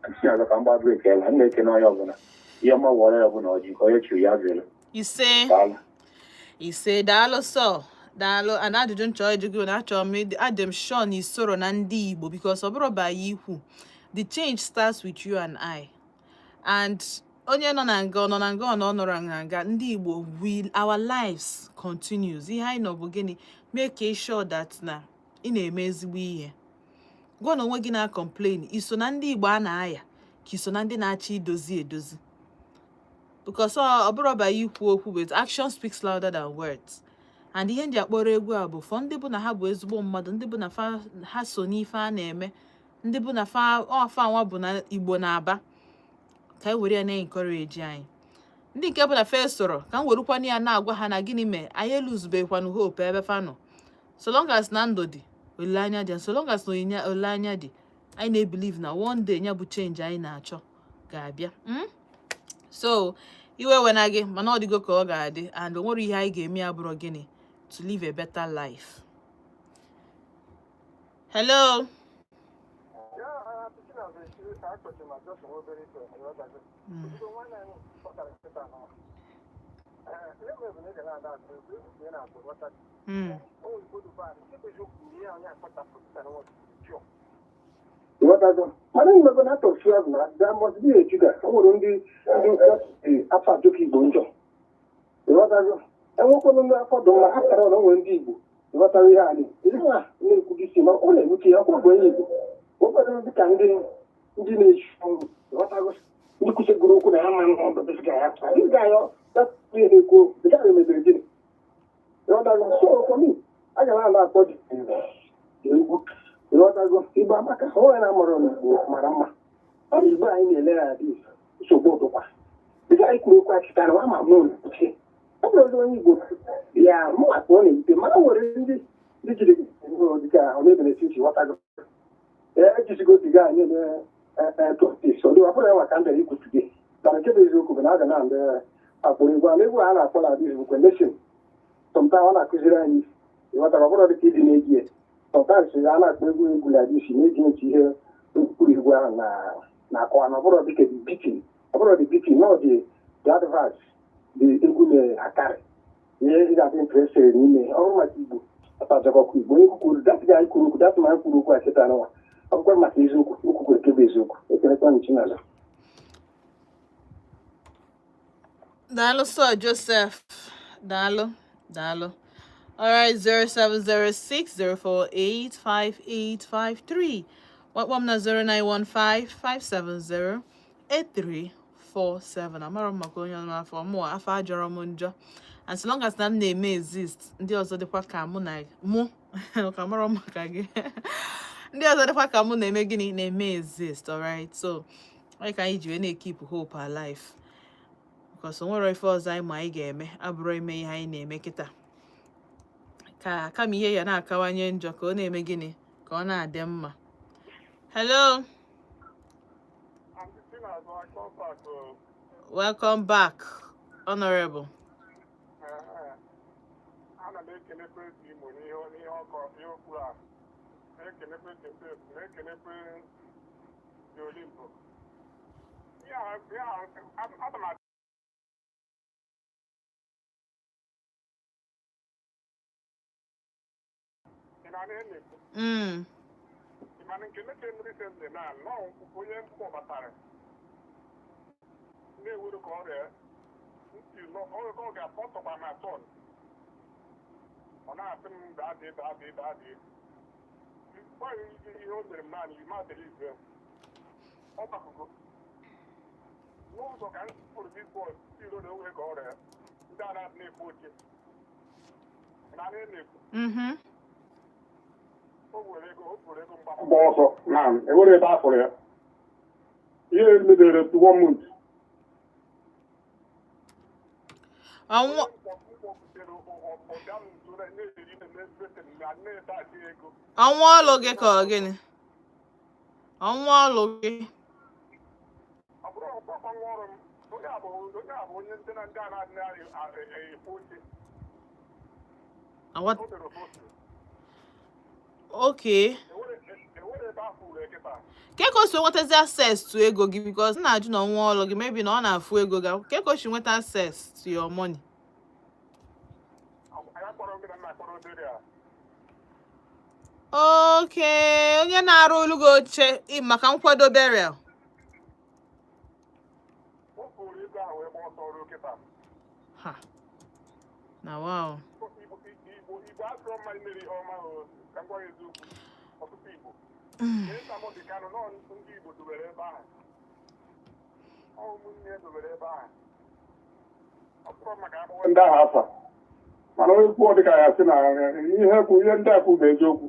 ntị azọ ka m gbaa break ebe m na-ekene onye ọbụla. Ihe ọma wọrọ ya ọbụla ọjị nke onye chiri ya zere. Ise. Daalụ. Ise, daalụ sọ, daalụ. And ajụjụ m chọrọ ịjụ gị bụ na achọrọ m adị m sure na isoro na ndị Igbo, because ọ bụrụ ba ya ikwu, the change starts with you and I. And onye nọ na nga, ọ nọ na nga, ọ nọ, ọ nọrọ na nga, ndị Igbo will, our lives continues. Ihe anyị nọ bụ gịnị? Make sure that na ị na-eme ezigbo ihe. Gwa na onwe gị na complain, iso na ndị Igbo a na-aya ka iso na ndị na-achọ idozi edozi, because ọ bụrụ ba ya ikwu okwu, but action speaks louder than words. And ihe ndị akpọrọ egwu a bụ for ndị bụ na ha bụ ezigbo mmadụ, ndị bụ na fa ha so n'ife a na-eme, ndị bụ na fa ọfa nwa bụ na Igbo na-aba ka anyị were ya na-encourage anyị. Ndị nke bụ na fe soro ka m werukwana ya na-agwa ha na gịnị mee anyị eluzubekwanụ hope ebe fa nọ. So long as na ndụ dị, olileanya dị. And so long as na onyinye olileanya dị, anyị na-ebelieve na one day ya bụ change anyị na-achọ ga-abịa. So iwe wena gị, mana ọ dịgo ka ọ ga-adị, and o nwere ihe anyị ga-eme ya bụrụ gịnị? To live a better life. Hello. Ya, Aunty Chinazụ, akpọchi ma just nwa obere ife, ịghọtago? Ozugbo nwanne anyị kpọtara nkịta nọ. Ee, ihe mere bụ na ị ga na-ada atụ egwu, egwu ka ị na-atụ, ghọta. O nwere Igbo dụba nke bụ eziokwu na ihe onye akpọtapụ pụtara nwa pure. Ịghọtago? Mana imego na atọ fear na there must be a Judas. O nwere ndị afọ ajọka Igbo njọ. Ịghọtago? Enwekwanụ ndị afọ dị mma, after all, o nwere ndị Igbo. Ịghọtara ihe anyị? Ihe a na-ekwu gị si ma ọ na-ewute ya, ọkwa bụ onye Igbo. Ụfọdụ dị ka ndị na-echu ọrụ, ịghọtago? Ndị kwụsịgoro okwu na ha ma n'ọdụ this guy after. This guy, that ihe na-ekwu, the guy mebiri gịnị? Ịghọtago? So for me, aga m ana akpọ dị egwu. Ịghọtago? Igbo amaka, onye na-amụrụ n'Igbo mara mma. Ọ bụ Igbo anyị na-ele ya dị nsogbu ụtụkwa. Dịka anyị kwuru okwu achịta na ama m n'ụlọ ọ bụrụ onye Igbo ya mụ akpa ọ na-ewute, mana o nwere ndị jiri dịka ọ na-ebenefit, ghọtago? Ee, ejisigo diga anyị eme protest. Ọ dị ọ bụrụ ya maka mbere ikwu today, mana nke bụ eziokwu bụ na a ga na ndị akpọrọ egwu a egwu a na-akpọ na adịghị bụkwa lesson. Sometimes ọ na-akụziri anyị, ịghọtara? Ọ bụrụ dịka ịdị na-eji ya, sometimes a na-akpọ egwu egwu na adịghị na-eji ntị ihe mkpụrụ egwu ahụ na-akọwa na ọ bụrụ dịka the beating, ọ bụrụ the beating, no, the advice the egwu na-akarị ihe ị ga-adị interested n'ime ọrụ maka Igbo atajọkọkwa Igbo. Onye kwuru that guy kwuru okwu, that man kwuru okwu a kịta nwa, ọ bụkwa maka eziokwu o kwukwere nke bụ eziokwu. Ekelekwa m Chinazụ. Daalụ sir Joseph. Daalụ, daalụ. Alright, 0706 048 5853. Wakpọ m na 0915 570 83. 09155708347. Amarọ m maka onye ọzọ n'afọ mụ afọ ajọrọ m njọ, and so long as na m na-eme exist, ndị ọzọ dịkwa ka mụ na mụ ka marọ m maka gị, ndị ọzọ dịkwa ka mụ na-eme gịnị, na-eme exist. Alright, so ọ ka anyị ji wee na-ekeep hope alive, because o nwere ife ọzọ anyị ma anyị ga-eme abụrụ ime ihe anyị na-eme kịta, ka kama ihe ya na-akawanye njọ, ka ọ na-eme gịnị, ka ọ na-adị mma. Hello. Welcome back, Honorable. Ana m ekelekwe eze Imo n'ihe ọkọ ihe okwu a, na-ekelekwe Joseph, na-ekelekwe dị Olimpo. Ihe a ana m ị na-anụ ihe m na-ekwu? Mm. Ị ma na nke mechie m recently na nnọọ onye mkpọbatara na-ewere ka ọrịa ntị ọrụ ka ọ ga-akpọ tọkwa na tọn, ọ na-asị m daddy, daddy, daddy. Mgbe ihe o mere m naanị ma dịrị ibe ọ gbakụgo n'ụzọ ka m pụrụ this boy iro na onwe ka ọrịa ndị a na-adị na-ekwu oche na a na-ekwu. O were ego, o buru ego mgbapụ ọsọ na ewere ebe a fụrụ ya ihe mebere one month. Ọnwụ. Ọbịa m zụrụ na-eri na na-ede ego. Ọnwụ ọlụ gị ka ọ gịnị? Ọnwụ ọlụ gị? Ọ bụrụ ọkpọkọ nwa ọrụ m, onye a bụ onye ndị na ndị a na-adị ekwu oche. O mere otu. Ewere ebe a fụrụ ekịta. Ke ka o si nwetazi access to ego gị? Because m na-ajụ na ọnwa ọlụ gị, maybe na ọ na-afụ ego gị. Ke ka o si nweta access to your money? Anyị akpọrọ gị na nna akpọrọ obere a. Okay, onye na-arụ olu gị oche maka nkwado burial. O furu ego ahụ wee gba ọsọ ruo kịta. Ha na wow. Igbo, Igbo, Igbo adịrọ mma imere ihe ọma o, ka m gwa gị eziokwu. Ọtụtụ Igbo ee, Nnamdị Kanụ nọ, ndị Igbo dobere ebe ahụ, ọ ụmụnne ya dobere ebe ahụ. Ọ bụrụ maka akpọwa ndị ahụ afa, mana onye kwuo dịka ya sị na ihe kwu, ihe ndị a kwu bụ eziokwu.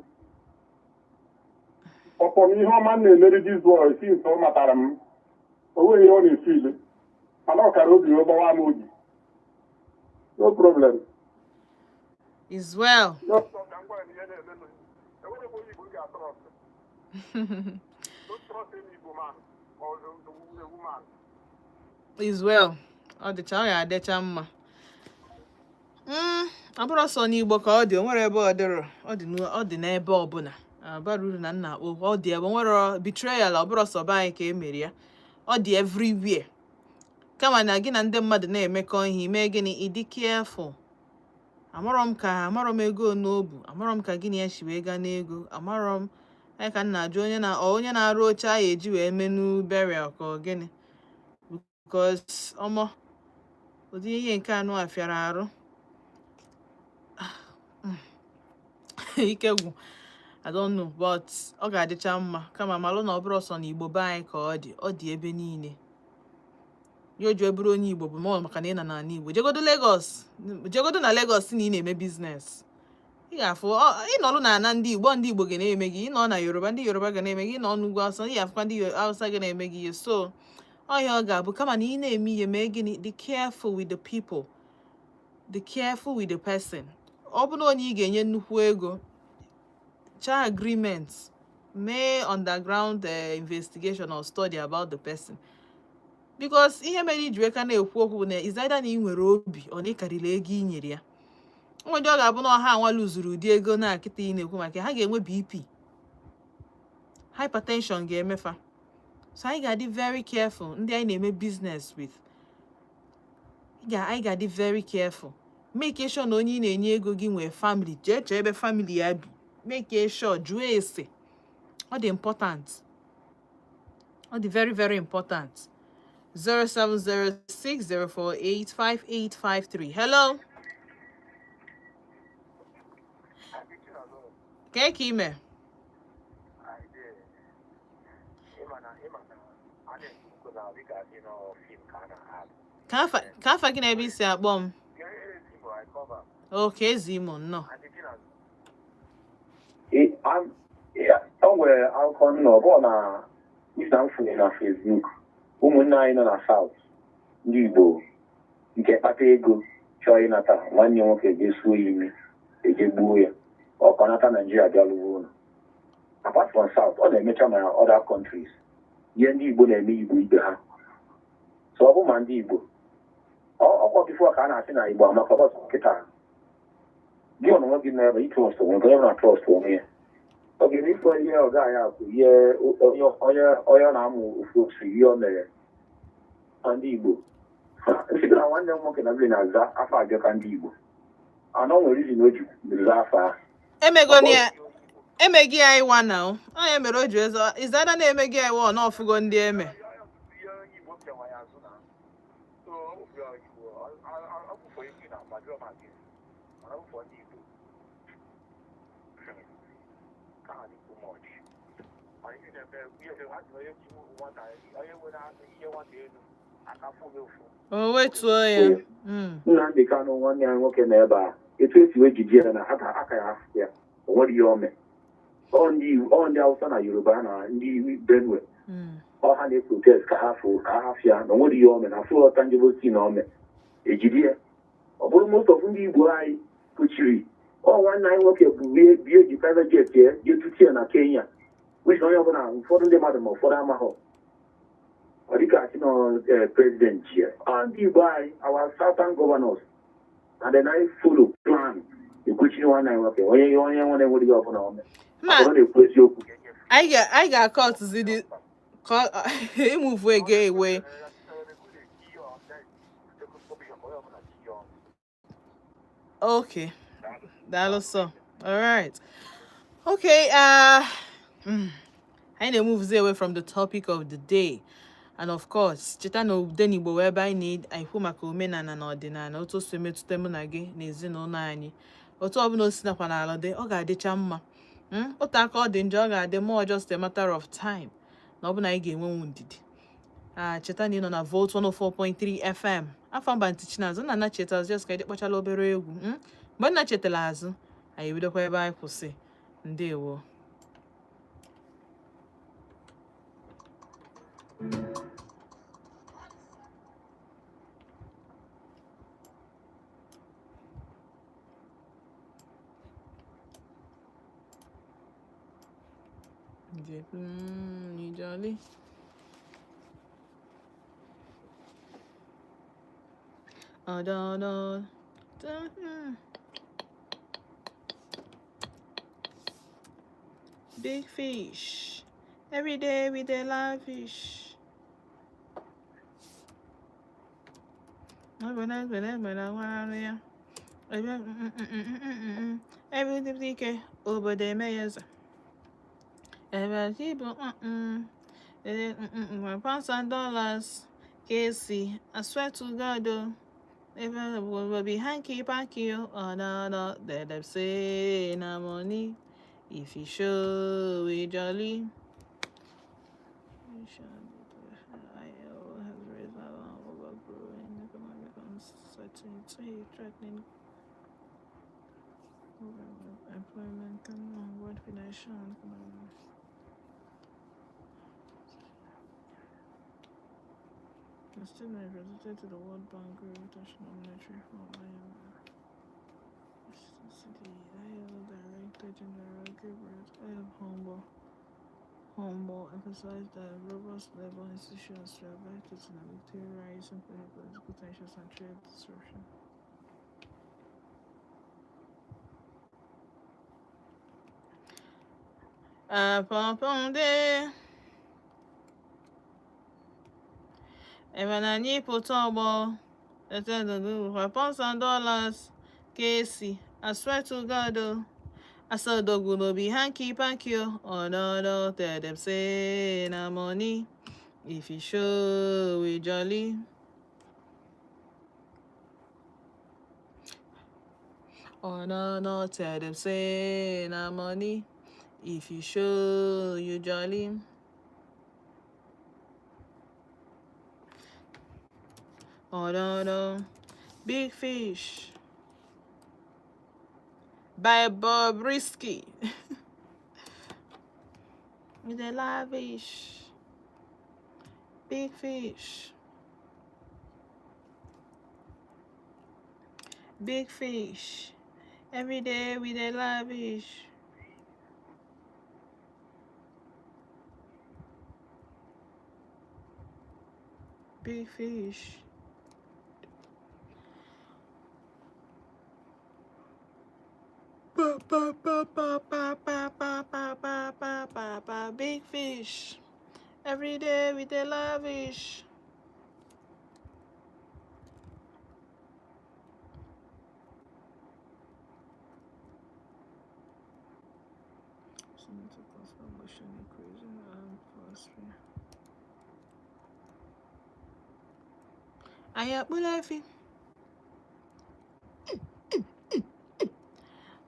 Ọpọ na ihe ọma m na-emeri this boy since ọ matara m, o nweghị ihe ọ na-esi ile, mana ọ kara obi wee gbawa m obi. No problem. Is well. No problem. Ka m gwa ya na ihe na-emenụ, enwere m onye Igbo ị ga-atrust. Don't trust any Igbo man or the woman. Is well. Ọ dịcha, ọ ya adịcha mma. Ọ bụrụ sọ n'Igbo ka ọ dị, o nwere ebe ọ dịrọ. Ọ dị ọ dị n'ebe ọbụla. Bara uru na nna akpọ ọ dị ebe o nwere betrayal. Ọ bụrụ sọ be anyị ka e mere ya, ọ dị everywhere. Kama na gị na ndị mmadụ na-emekọ ihe, ime gịnị, ịdị careful. Amarọ m ka amarọ m ego n'obu, amarọ m ka gị na ya si wee gaa n'ego, amarọ m. Anyị ka m na-ajụ onye na ọ onye na-arụ oche a eji wee menu burial ka ọ gịnị, because ọmọ ụdị ihe nke anụ a fịara arụ ike gwụ. I don't know, but ọ ga-adịcha mma. Kama malụ na ọ bụrụ sọ na Igbo be anyị ka ọ dị, ọ dị ebe niile. Ya o ji bụrụ onye Igbo bụ ma ọ maka na ị nọ n'ala Igbo. Jegodo Lagos, jegodo na Lagos na ị na-eme business, ị ga-afụ ịnọrụ na ana ndị Igbo, ndị Igbo ga na-eme gị. Ịnọ na Yoruba, ndị Yoruba ga na-eme gị. Ịnọ n'ugwu Awụsa, ị ga-afụkwa ndị Awụsa ga na-eme gị ihe. So ọhịa ọ ga-abụ, kama na ị na-eme ihe, mee gịnị, dị careful with the people, dị careful with the person. Ọ bụrụ onye ị ga-enye nnukwu ego, chaa agreement, mee underground investigation or study about the person, because ihe mere iji wee ka na-ekwu okwu bụ na is either na ị nwere obi ọ na ị karịrị ego i nyere ya. Onwe ndị ọ ga-abụ na ọha anwa lụzuru ụdị ego na akịta ị na-ekwu maka ya, ha ga-enwe BP, hypertension ga-emefa. So anyị ga-adị very careful ndị anyị na-eme business with. Anyị ga-adị very careful. Make sure na onye ị na-enye ego gị nwee family. Jee chọọ ebe family ya bi, make sure, jụọ ese. Ọ dị important, ọ dị very very important. 07060485853. Hello. Kee ka ime? Ịma na a na-ekwu Ka afa gị na ebe isi akpọ m? Okay, ezi Imo, nnọọ. O nwere akụkọ nna ọ bụrụ na isa m fụrụ na Facebook, ụmụnne anyị nọ na South, ndị Igbo nke kpata ego chọọ ịnata nwanne nwoke eje suo ya imi, eje gbuo ya, ọ ka nata Naijiria bịa lụwa ụlọ. Apart from South, ọ na-emecha na other countries, ihe ndị Igbo na-eme Igbo ibe ha. So ọ bụ ma ndị Igbo ọkwa before ka a na-asị na Igbo amaka ọsọ kịta gị ọ na onwe gị nọ ebe ịtrust onwe gị, onye na trust onwe ya, ọ ga-eme ife ihe ọ gaghị akwụ ihe onye na-amụ ofu ofu ihe o mere na ndị Igbo. Nsị na nwanne m nwoke na bili na-aza afọ ajọka ndị Igbo anọ nwere izi na o ji zaa afọ ahụ. Emegoni ya, emeghị ya ịwa na o onye mere o ji ezo izada na-emeghị ya ịwa ọ na ọfụgo ndị eme. Ihe Igbo pịawa ya azụ na so Igbo ọbụfọ isi na agbajọ ma gị mana ọbụfọ ndị Igbo ka ha dị too much. Mana ihe na-eme ihe ha ji onye ji nwata, onye nwere ihe nwata elu aka fụ gị ụfụ. O wetuo ya. Nnamdị Kanụ, nwanne ya nwoke nọ ebe a, etu esi wee jide ya na aka aka ya afụ ya, o nwere ihe ome. Ọ ndị Hausa na Yoruba na ndị Benue ọ ha na-eprotest ka ha fụ ka ha hafịa na o nwere ihe ome na fụ ọta njebosi na ome ejide ya. Ọ bụrụ most of ndị Igbo anyị kụchiri ọ nwanne anyị nwoke bụ bie ji private jet ya jee tutu ya na Kenya, which na onye ọbụla, ụfọdụ ndị mmadụ ma ụfọdụ amaghọ, ọ dịka asị na president ji ya. Ọ ndị Igbo anyị, our southern governors na the night follow plan ekwuchiri nwanne anyị nwoke, onye nwere nwere ihe ọbụla ome. Ma ọ na-ekwu eziokwu. Anyị ga-akọ ọtụzi dị ka ịmụvu ego ewe. Okay, daalụ sọ. Alright, okay, anyị na-emuvuzi away from the topic of the day. And of course, cheta na Odenigbo wee ebe anyị na-ekwu maka omenala na ọdịnala, otu o si emetụta mụ na gị na ezinụlọ anyị. Otu ọbụla o si nakwa n'ala dị, ọ ga-adịcha mma. Otu aka ọ dị njọ, ọ ga-adị more, just a matter of time na ọ bụ na anyị ga-enwenwu ndidi. Ah, cheta na ị nọ na Volt 104.3 FM. Afọ mba ntị Chinazụ nna nna cheta azụ, just ka anyị kpọchala obere egwu. Mgbe nna chetara azụ, anyị ebidokwa ebe anyị kwụsị. Ndewo. Ijali. Oh, da, da, da. Big fish. Every day we dey lavish. Ya. Ebe ike obodo eme ya eze. Ebe chi bụ pounds and dollars. KC, I swear to God, oh, if I will be hanky panky, oh, no, no, let them say na money. If you show we jolly. ILO has raised alarm over growing economic uncertainty, threatening employment and world financial and economic. The statement presented to the World Bank Group International Monetary Fund (IMF). The ILO Director General Gabriel M. Humble emphasized that robust labor institutions were vital to navigate rising political tensions and trade disruption. Apọpọnde ebe na anyị pụta ọgbọ pounds and dollars. KC, I swear to God, oh, Asodogwu no be hanky panky, oh, oh no no, tell them say na money. If you show we jolly. Oh no no, tell them say na money. If you show you jolly. Ododo. Big Fish by Bobrisky. With a lavish big fish. Big fish. Every day with a lavish. Big fish. Ba, ba, ba, ba, ba, ba, ba, ba, ba, ba, ba, ba, big fish. Every day with a lavish. Anyị akpụla efi.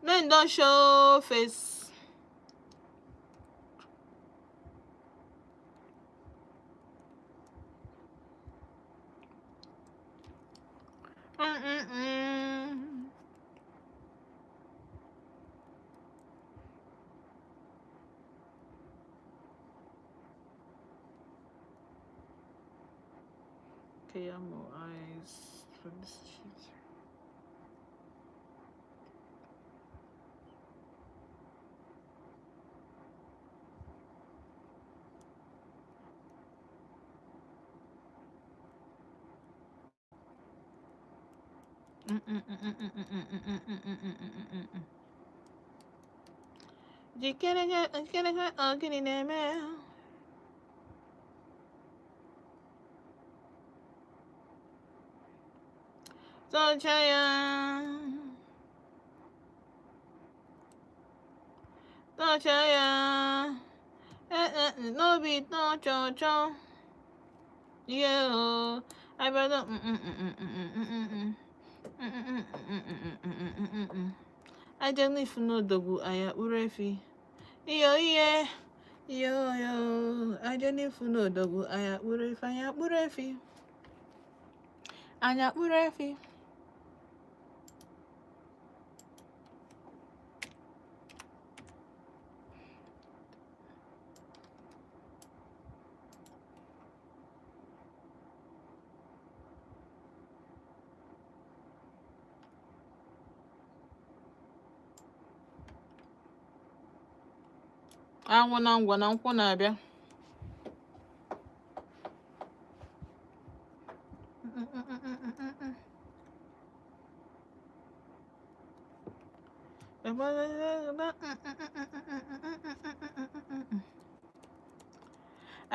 Men don show face. Mm-mm-mm. Okay, I'm more eyes for this shit. Mm-mm-mm-mm-mm-mm-mm-mm-mm-mm-mm-mm-mm-mm. Jikere jikere ọ gịnị na-eme? Tọcha ya. Tọcha ya. Eh eh, n'obi tọchọchọ. Yeah, oh. I better. Mm-mm-mm-mm-mm-mm-mm. Mm-mm-mm-mm-mm-mm-mm-mm. Aja n'ifu n'odogwu anyị akpụrụ efi. Iyo iye. Iyo yo. Aja n'ifu n'odogwu anyị akpụrụ efi. Anyị akpụrụ efi. Anyị akpụrụ efi. Anwụ na ngwa na nkwụ na-abịa.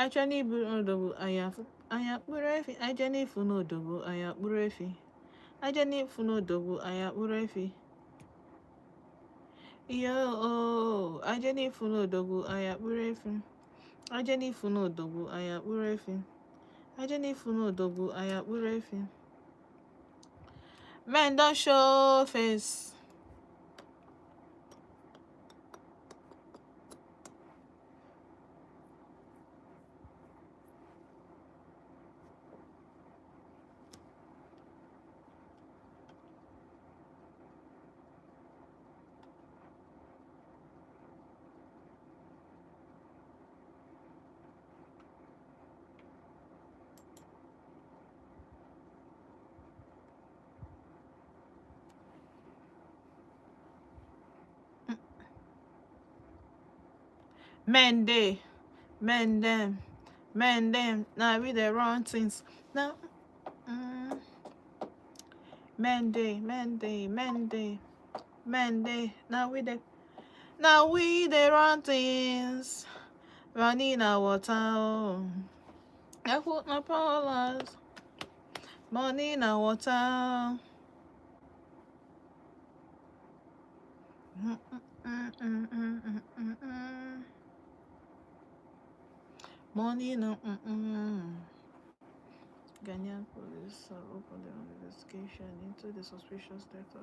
Aja n'ibu n'odogwu anyị akpụrụ efi. Aja n'ifu n'odogwu anyị akpụrụ efi. Aja n'ifu n'odogwu anyị akpụrụ efi. Iyo o, aja n'ifu n'odogwu anyị akpụrụ efi. Aja n'ifu n'odogwu anyị akpụrụ efi. Aja n'ifu n'odogwu anyị akpụrụ efi. Men don show face. Men dey, men them, men them. Now we the wrong things. Now, mm, men dey, men dey, men dey, men dey. Now we the wrong things. Running our town. I put my powers. Money in our town. Mm-mm-mm-mm-mm-mm. Money no. Mm-mm. Ghanaian police have opened an investigation into the suspicious death of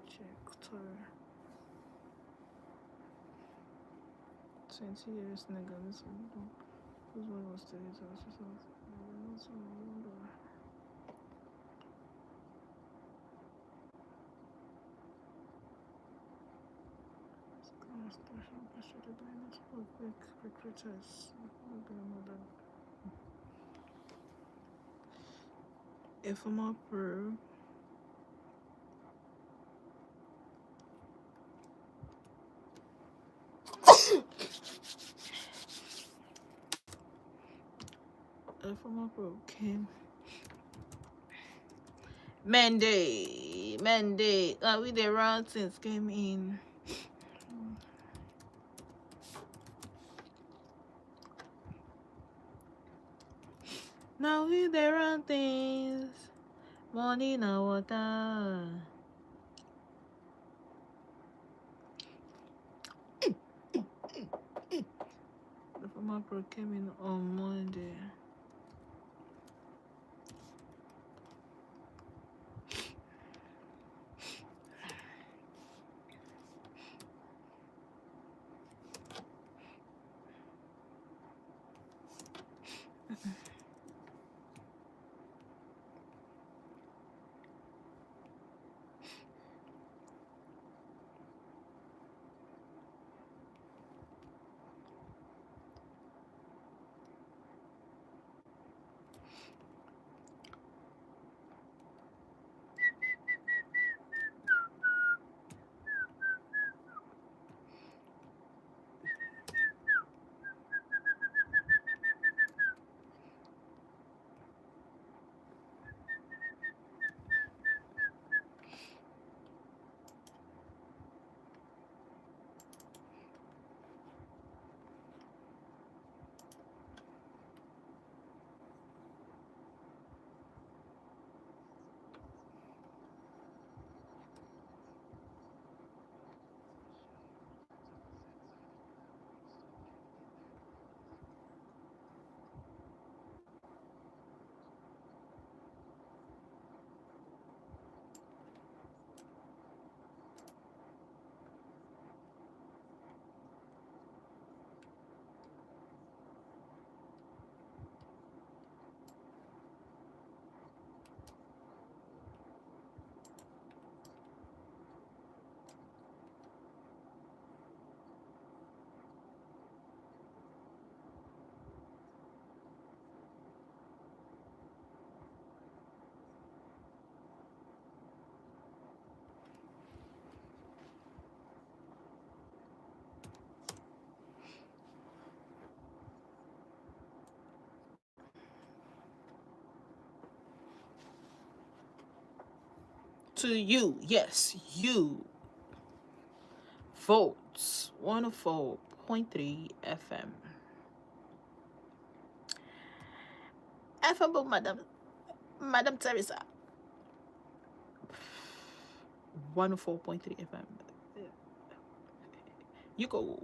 Cheikh Touray. 20 years Senegalese whose body was taken to hospital. Recruiters. A former pro. A former pro came. Monday, Monday. With the round things came in. Now we the round things. Money na water. The former pro came in on Monday. To you, yes, you. Votes 104.3 FM. FM, Madam Teresa. 104.3 FM. You go.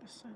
Percent.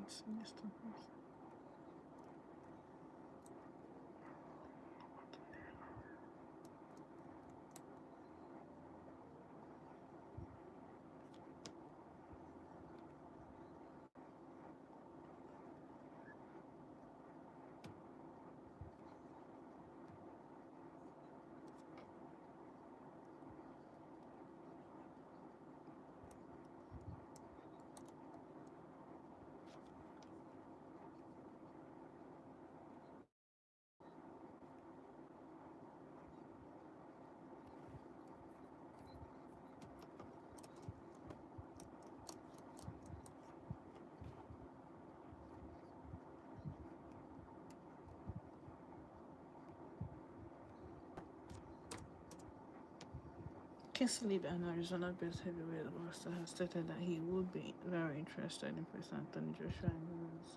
Kingsley, an Arizona-based heavyweight boxer, has stated that he would be very interested in facing Anthony Joshua in his.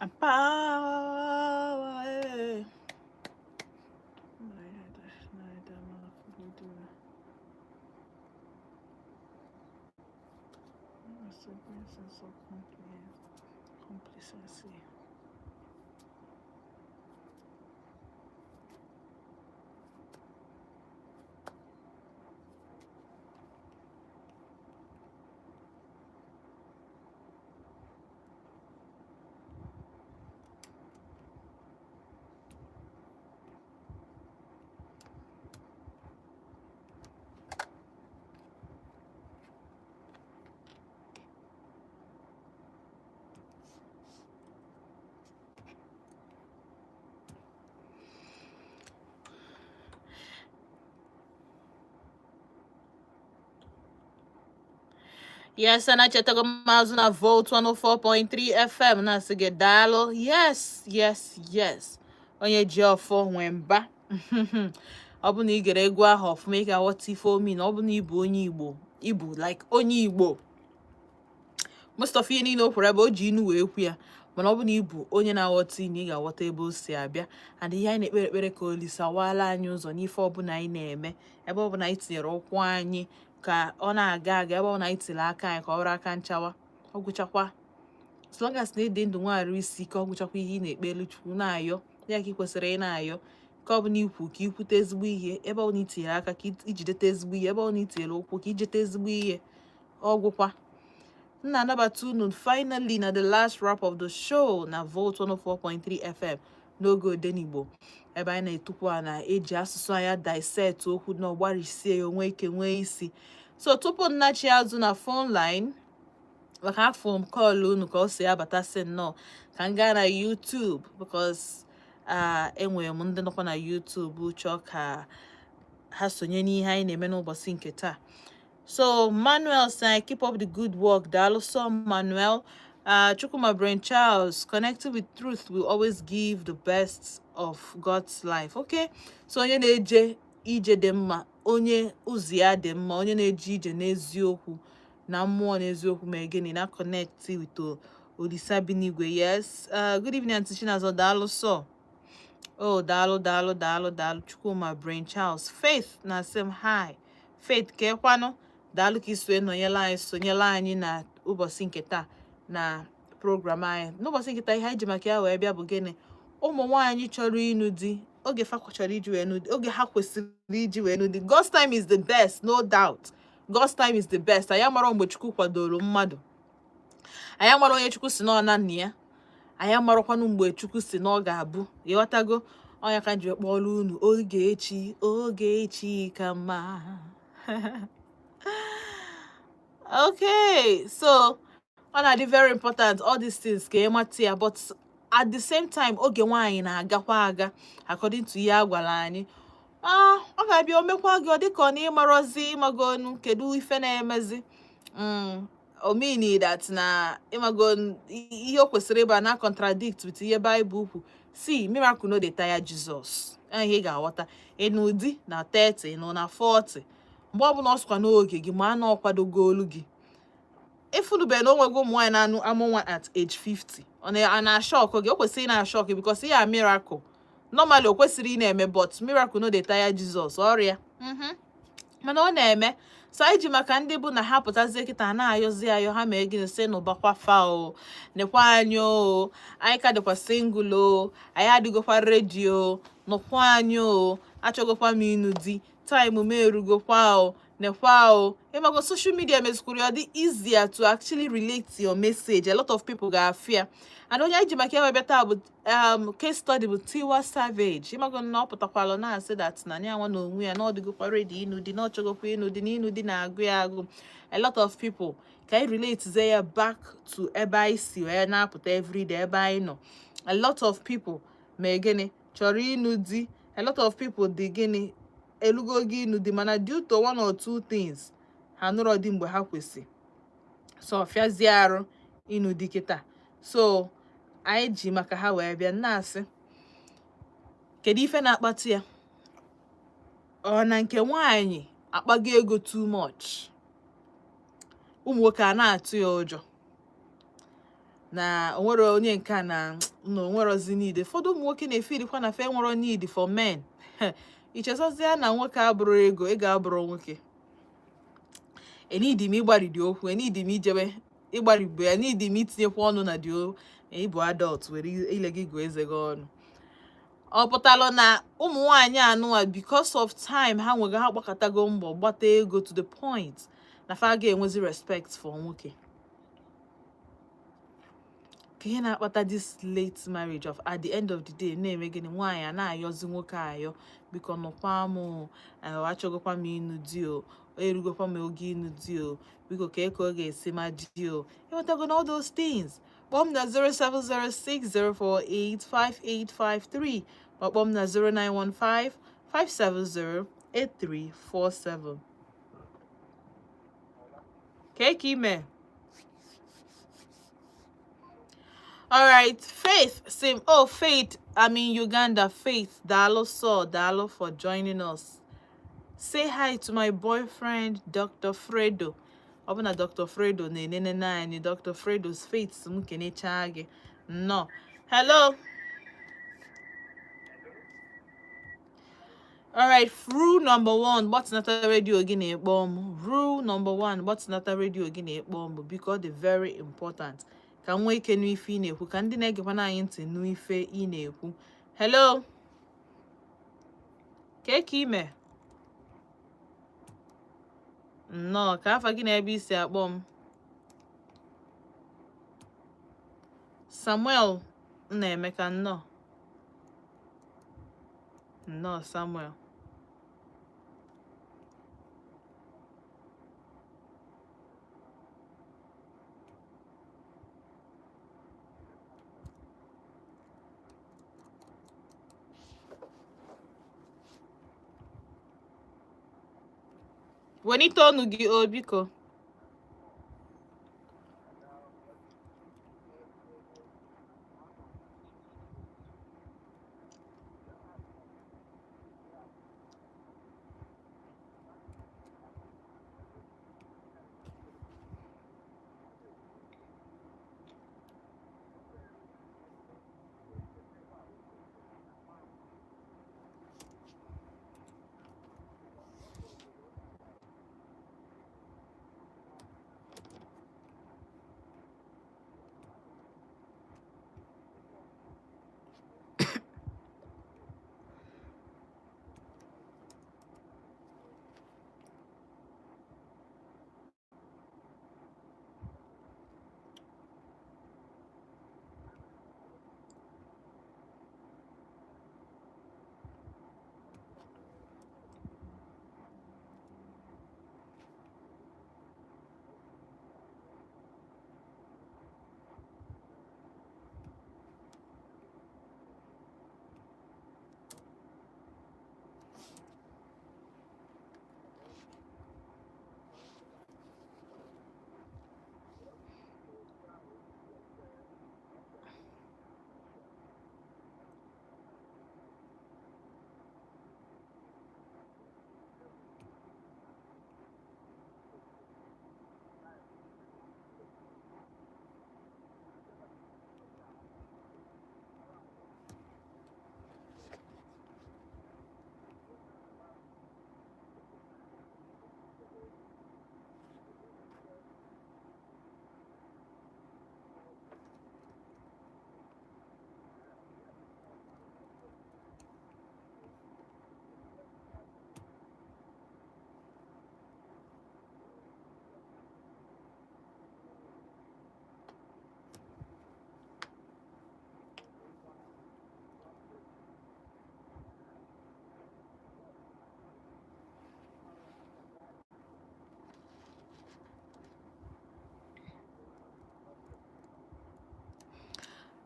And power. Eh. Complacency. Yes, and achetago m azụ na Volt 104.3 FM na-asị gị daalụ. Yes, yes, yes. Onye ji ọfọ nwee mba. Ọ bụ na ị gere egwu ahụ ọfụma, ị ga-aghọta ife omi na ọ bụ na ịbụ onye Igbo, ịbụ like onye Igbo. Most of ihe niile o kwuru ebe o ji inu wee kwu ya, mana ọ bụ na ịbụ onye na-aghọta inu, ị ga-aghọta ebe o si abịa. And ihe anyị na-ekpere ekpere ka Olisa waala anyị ụzọ n'ife ọbụla anyị na-eme, ebe ọbụla anyị tinyere ụkwụ anyị ka ọ na-aga aga, ebe ọbụla anyị tiri aka anyị ka ọ bụrụ aka nchawa. Ọ gwụchakwa, as long as na ịdị ndụ nwaghara isi ike, ọ gwụchakwa ihe ị na-ekpe elu Chukwu na-ayọ ya ka ị kwesịrị ị na-ayọ ka ọ bụ na ikwu ka ikwute ezigbo ihe, ebe ọ na itinyere aka ka ijidete ezigbo ihe, ebe ọ na itinyere ụkwụ ka ijete ezigbo ihe. Ọgwụkwa m na-anabata unu finally na the last wrap of the show na Volt 104.3 FM n'oge Odenigbo, ebe anyị na-etukwu a na-eji asụsụ anya dissect okwu na ọgbarisie ya onwe ike nwee isi. So tupu nnachi azụ na phone line maka afọ m call unu ka ọ si abatasị nnọọ, ka m gaa na YouTube because enwere m ndị nọkwa na YouTube chọọ ka ha sonye n'ihe anyị na-eme n'ụbọchị nke taa. So Manuel saying, "Keep up the good work." Daalụ so, Manuel. Chukwuma Brain Charles, "Connected with truth will always give the best of God's life." Okay. So onye na-eje ije dị mma, onye ụzọ ya dị mma, onye na-eje ije n'eziokwu na mmụọ n'eziokwu, ma gịnị na connect with Olisa bi n'igwe. Yes. Good evening, Auntie Chinazo. Daalụ so. Oh, daalụ, daalụ, daalụ, daalụ. Chukwuma Brain Charles. Faith na sị hi. Faith kekwanụ. Daalụ ka iso nọnyere anyị, sonyere anyị na ụbọchị nke taa na program anyị. N'ụbọchị nke taa, ihe anyị ji maka ya wee bịa bụ gịnị? Ụmụ nwaanyị chọrọ ịnụ di. Oge fa chọrọ iji wee nụ di, oge ha kwesịrị iji wee nụ di. God's time is the best, no doubt. God's time is the best. Anyị amara mgbe Chukwu kwadoro mmadụ, anyị amara onye Chukwu si na ọ na nna ya, anyị amarakwanụ mgbe Chukwu si na ọ ga-abụ. Ịghọtago? Ọnya ka m ji wee kpọrọ unu Ogechi, Ogechi ka mma. Okay, so ọ na-adị very important, all these things, ka ịmata ya. But at the same time, oge nwaanyị na-agakwa aga according to ihe a gwara anyị. Ah, ọ ga-abịa o mekwa gị, ọ dịka ọ na ịmarọzi ịmagonu kedu ife na-emezi. O mean that na ịmago ihe o kwesịrị ịba na contradict with ihe Bible kwu. See, miracle no dey tire Jesus. Ihe ị ga-aghọta, ịnụ di na 30, ịnụ na 40, mgbe ọbụla ọ sịkwa n'oge gị, ma a na ọkwadogo olu gị. Ịfụnube na onwego ụmụ nwaanyị na-anụ amụ nwa at age 50, ọ na-ashock gị? O kwesịrị ị na-ashock gị because ihe a miracle normally o kwesịrị ị na-eme, but miracle no dey tire Jesus. Ọrịa mana ọ na-eme. So anyị ji maka ndị bụ na ha pụtazie kịta na-ayọzi ayọ, ha mee gịnị? Sị nụbakwa fa o, nekwa anyị o, anyị ka dịkwa single o, anyị adịgokwa ready o, nụkwa anyị o, achọgokwa m ịnụ di, time m erugokwa o, nekwa o. Ịmago social media mezikwuru ya dị easier to actually relate to your message. A lot of people ga-afịa. And onye anyị ji maka ya bịa taa bụ case study bụ Tiwa Savage. Ịmago na ọ pụtakwalụ na-asị that na ya nwa na onwe ya na ọ dịgokwa ready ịnụ di, na ọ chọgokwa ịnụ di, na ịnụ di na-agụ ya agụ. A lot of people ka anyị relate ze ya back to ebe anyị si wee na-apụta everyday, ebe anyị nọ. A lot of people ma gịnị chọrọ ịnụ di. A lot of people dị gịnị elugo gị ịnụ di, mana due to one or two things, ha nụrọ di mgbe ha kwesị, so fịazie arụ ịnụ di kịta. So anyị ji maka ha wee bịa na-asị, kedu ife na-akpata ya? Ọ na nke nwaanyị akpago ego too much, ụmụ nwoke a na-atụ ya ụjọ na onwere onye nke a na onwerozi need. Ụfọdụ ụmụ nwoke na-efeelikwa na fe nwere need for men. Ichezozie na nwoke abụrụ ego, ego abụrụ nwoke. Enidi m ịgbaridi okwu, enidi m ijebe ịgbarigbo ya, enidi m itinyekwa ọnụ na dị ịbụ adult were ile gị gụọ eze gị ọnụ. Ọ pụtalụ na ụmụ nwaanyị anụwa, because of time ha nwego, ha gbakọtago mbọ gbata ego to the point na fa ga-enwezi respect for nwoke. Ka ihe na-akpata this late marriage of at the end of the day na-eme gịnị? Nwaanyị a na-ayọzi nwoke ayọ, biko nụkwa m, achọgokwa m ịnụ di o, erugokwa m oge ịnụ di o, biko ka ka ọ ga-esi ma di o. Ịghọtago na all those things? Kpọọ m na 07060485853, ma kpọọ m na 09155708347. Ka ka ime? All right, Faith, same. Oh, Faith, I'm in Uganda. Faith, Dalo so, Dalo for joining us. Say hi to my boyfriend, Dr. Fredo. Ọ bụ na Dr. Fredo na-enene naanị Dr. Fredo's Faith m kenechaa gị. Nnọọ. Hello. All right, rule number one, gbatịnata radio gị na-ekpọ m. Rule number one, gbatịnata radio gị na-ekpọ m because ọ dị very important. Ka m nwee ike nụ ife ị na-ekwu, ka ndị na-egekwana anyị ntị nụ ife ị na-ekwu. Hello. Ka ka ime? Nnọọ, ka afa gị na ebe isi akpọ m? Samuel Nnaemeka, nnọọ. Nnọọ, Samuel. Welite ọnụ gị o, biko.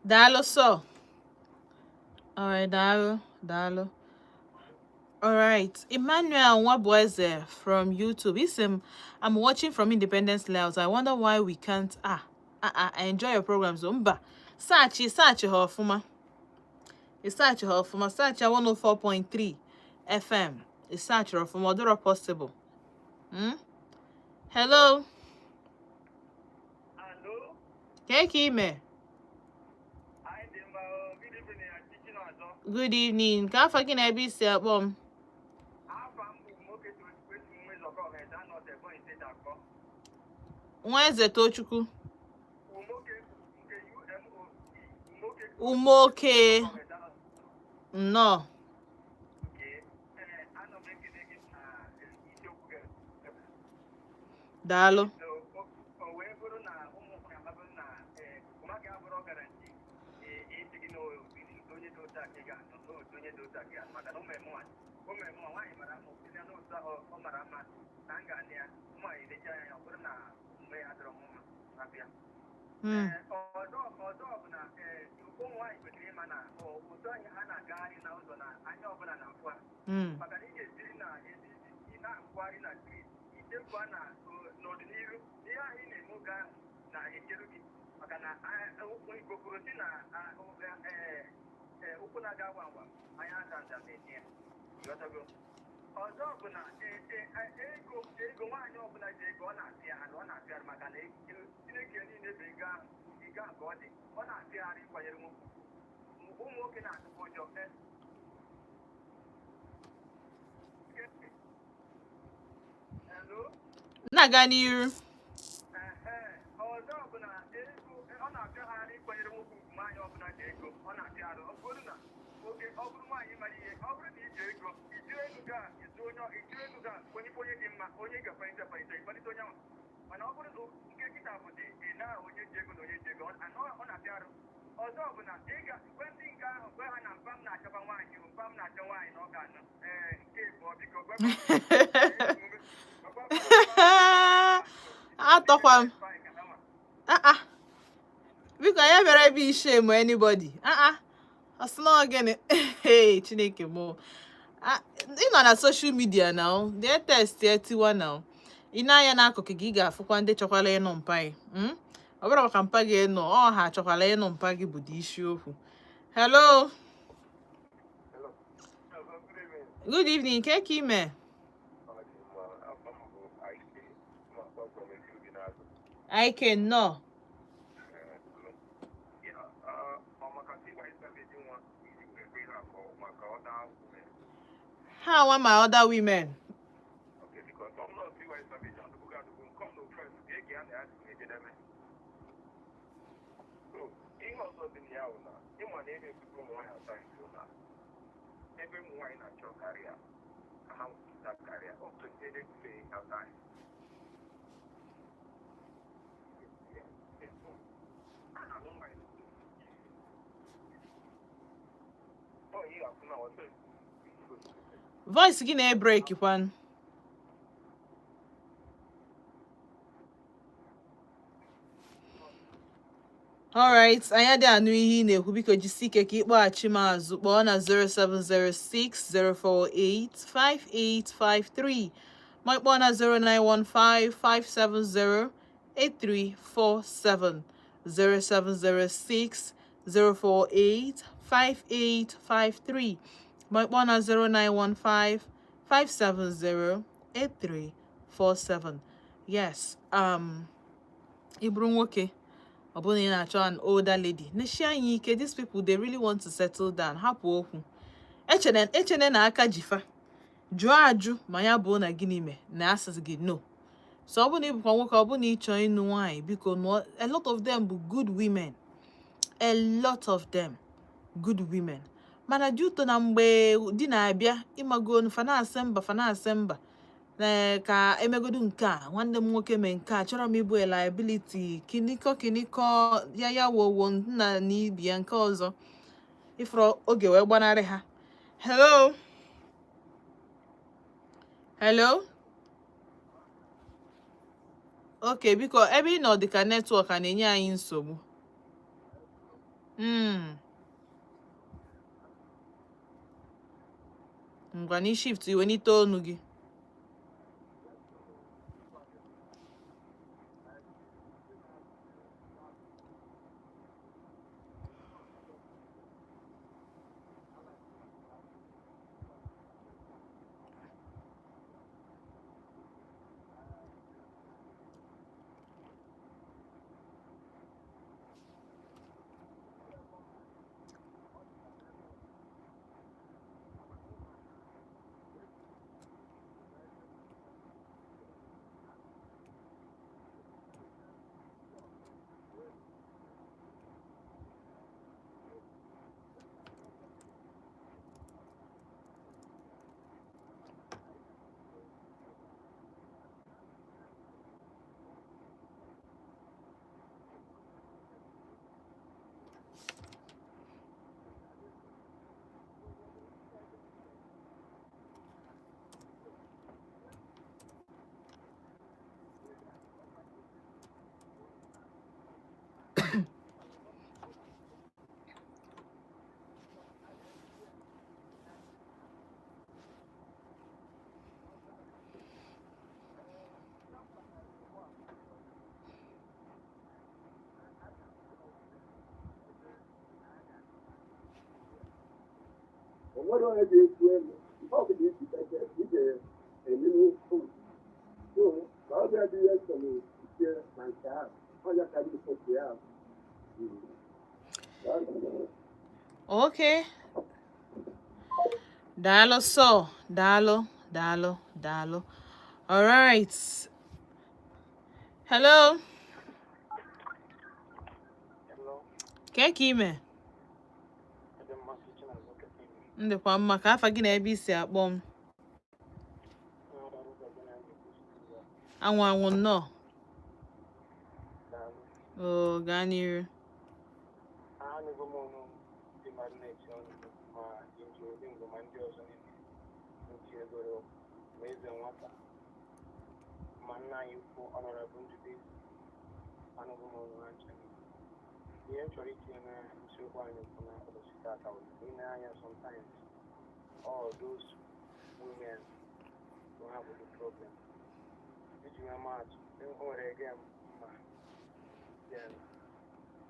Daalụ sọ. Alright, daalụ, daalụ. Alright, Emmanuel Nwabueze from YouTube. He said, "I'm watching from Independence Layout. I wonder why we can't." Ah, ah, ah, I enjoy your programs. Mba, search, search ha ọfụma. Search ha ọfụma. Search 104.3 FM. Search ọfụma. Ọ dịrọ possible. Hello. Hello, Ka ka ime? Anyị dị mma o. Good evening, Aunty Chinazọ. Good evening. Ka afọ gị na ebe isi akpọ m? Afa m bụ nwoke Tochukwu, esi m Nwezọkọ Ọhaeze Anọt, Ebonyi Steeti akpọ. Nwa Eze Tochukwu. Umoke nke UMOE, Umoke. Umoke. Ọhaeze Anọt. Nnọọ. Nke ee, ana m ekele gị na isiokwu gị. Daalụ. So, o wee bụrụ na ụmụ nwaanyị amabụrụ na ee, ụmụaka abụrụ guarantee isi gị n'otu onye dị otu a ka ị ga-anọ n'otu onye dị otu a ka ị ga-anọ, maka na ụmụ eme nwaanyị mara mma osisi n'otu ahụ ọ mara mma na m ga-anị ya. Nwaanyị lecha anya, ọ bụrụ na omume ya adịrọ m mma, abịa. Ee, ọzọ bụ na ee, ụmụ nwaanyị kwesịrị ịma na ụtọ anyị ha na-agagharị na ụzọ na anya ọbụla na-afụ ha, maka na ị ga-esiri na ezi ị na-akwụgharị na street, ichekwa na n'ọdịnihu ihe ahụ ị na-eme oge ahụ na-echeru gị, maka na Igbo kwuru si na ee, ụkwụ na-aga ngwa ngwa anya aza nza na-enye ya. Ịghọtago? Ọzọ bụ na ego nwaanyị ọbụla ji ego, ọ na-apịa arụ, ọ na-apịa arụ, maka na Chineke niile bụ ego ahụ, ego ahụ ka ọ dị, ọ na-apịa arụ ịkwanyere nwoke ugwu. Ụmụ nwoke na-atụkwa ụjọ. Hello? Na-aga n'iru. Ehe, ọzọ bụ na ego ọ na-apịagharị ịkwanyere nwoke ugwu. Nwaanyị ọbụla ji ego, ọ na-apịa arụ. Ọ bụrụ na oge ọ bụrụ nwaanyị mara ihe, ọ bụrụ na iji ego ijiri ego ga ezu onye, ijiri ego ga kwenyekwa onye dị mma, onye ga-akwanyete akwanyete, ịkpalite onye ahụ. Mana ọ bụrụ na nke kịta bụzi ị na onye ji ego na onye ji ego, ọ na-apịa arụ. Ọzọ bụ na ị ga gwe ndị nke ahụ, gwe ha na mpa m na-achọkwa nwaanyị o, mpa m na-achọ nwaanyị na ọ ga-anụ. Ee, nke ịbụọ, biko gwe Atọkwa m. Ah ah. Biko, anyị bịara ebe ishame anybody. Ah ah. Ọ sị na ọ gịnị? Hey, Chineke mụ. Ah, ị nọ na social media now. Dee test ya tiwa now. Ị na-anya n'akụkụ gị, ị ga-afụkwa ndị chọkwara ịnụ mpa gị. Ọ bụrụ maka mpa gị ịnụ, ọ ha chọkwara ịnụ mpa gị bụ dị isiokwu. Hello. Hello. Good evening. Good evening. Ke ka ime? Ọ dị mma. Afọ m bụ IK. M akpọ from Enugu n'azụ. Ike, nnọọ. Ya, ọ maka Tiwa Savage nwa iji wee kwe ha ka maka ọ na-awụ. Ha nwa ma other women. Okay, because ọ nọ Tiwa Savage adụbụgo adụbụ nke ọ nọ first ka ege ya na ya dị na-ejedebe. So, ihe ọzọ dị na ya bụ na ịma na ebe ebubo ụmụ nwaanyị asa nso na ebe ụmụ nwaanyị na-achọ karịa ka ha nweta karịa otu ndị na-ebufe asa anyị. A na-ahụ nwaanyị ọ ihe akwụna ọsọ. Voice gị na-ebreak kwan. Alright, anyị adịghị anụ ihe ị na-ekwu. Biko jisi ike ka ịkpọghachi m azụ. Kpọọ na 07060485853 ma ịkpọọ na 09155708347, 07060485853 ma ịkpọọ na 09155708347. Yes, ị bụrụ nwoke, ọ bụrụ na ị na-achọ an older lady, neshi anya ike. These people, they really want to settle down. Hapụ okwu echene echene na aka jifa jụọ ajụ ma ya bụ na gịnị mee na asịsị gị no. So ọ bụrụ na ị bụkwa nwoke, ọ bụrụ na ị chọọ ịnụ nwaanyị, biko nụọ. A lot of them bụ good women, a lot of them good women, mana dị ụtọ na mgbe di na-abịa ịmago fanasị mba, fanasị mba na ka emegodu nke a. Nwanne m nwoke mee nke a, chọrọ m ịbụ a liability, kinikọ kinikọ ya ya wowo nna na ibi ya nke ọzọ ifuru oge wee gbanarị ha. Hello, hello. Okay, biko, ebe ị nọ dịka network a na-enye anyị nsogbu. Ngwa, na shift iwenite onu gị. O nwere onye ga-ekwu elu nke ọ bụla iji ebe ije eliwu so ka ọ bịa dị ihe chọrọ iche na nke ahụ ọnya ka ndị foto ya. Okay. Daalụ so, daalụ, daalụ, daalụ. All right. Hello. Hello. Kee ka ime? Dị mmasị Chinazụ Kefin. M dịkwa mma. Ka afa gị na ebe i si akpọ m? Anwụ anwụ, nnọọ. Daalụ. O gaa n'iru. Anụgo m ọnụ ndị mmadụ na-echi ọnụ, ma Jinji Odingbo ma ndị ọzọ niile ntinyegoro, ma eze nwata ma nna anyị ukwu Honorable Ndubuisi. Anụgo m ọnụ ha ncha niile. Ihe m chọrọ itinye na isiokwu anyị bụ na ụbọchị tata bụ ị na-anya, sometimes all those women don't have the problem. Iji nwee maatụ, e nwere ege mma, then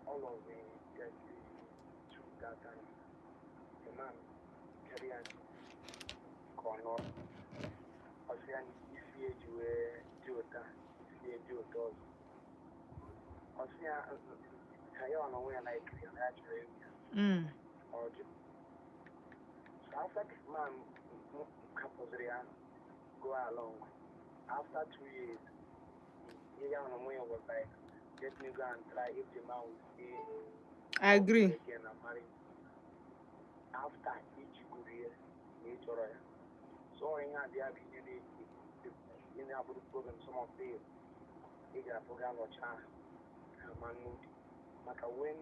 all of the 32 that time, the man carry ya ka ọ nọrọ, ọ sị ya na isi eji wee dị ụta, isi eji ụtọ ọzọ. Ọ sị ya ka ya ọ n'onwe ya like ya, na ya chọrọ ịlụ ya. Ọ jụ. So after the man hapụziri ya go along, after 2 years, ya n'onwe ya was like, "Let me go and try if the man will stay." I agree. Again and marry after ijigoro ya na ị chọrọ ya. So ihe a bịa bụ ihe na-esi ihe na-abụrụ problem. Some of them ị ga-afụ ga nọcha ha ma n'ụdị maka when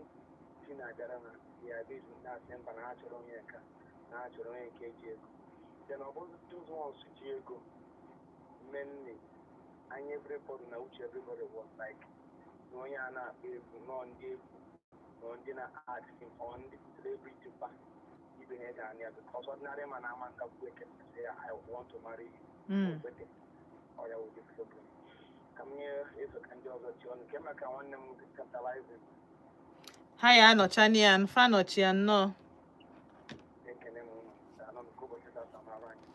di na-abịara na ya abịa na-asị mba, na ha chọrọ onye nka, na ha chọrọ onye nke ji ego. Then ọ bụrụ those ones ji ego mainly, anya everybody na uche everybody was like na onye a na-akpa egwu nọ, ndị egwu nọ, ndị na-act film or ndị celebrity kwa ibe ha ga-anya ya, because ordinary man ama ngakwu eke say, "I want to marry you." Okwete ọ ya wụ the problem. Ka m nye efe ka ndị ọzọ chi ọnụ nke maka nwanne m capitalizing. Ha ya anọcha ya mfa nọchi ya, nnọọ. Ekene m unu, daalụ nke ụbọchị tata mara anyị.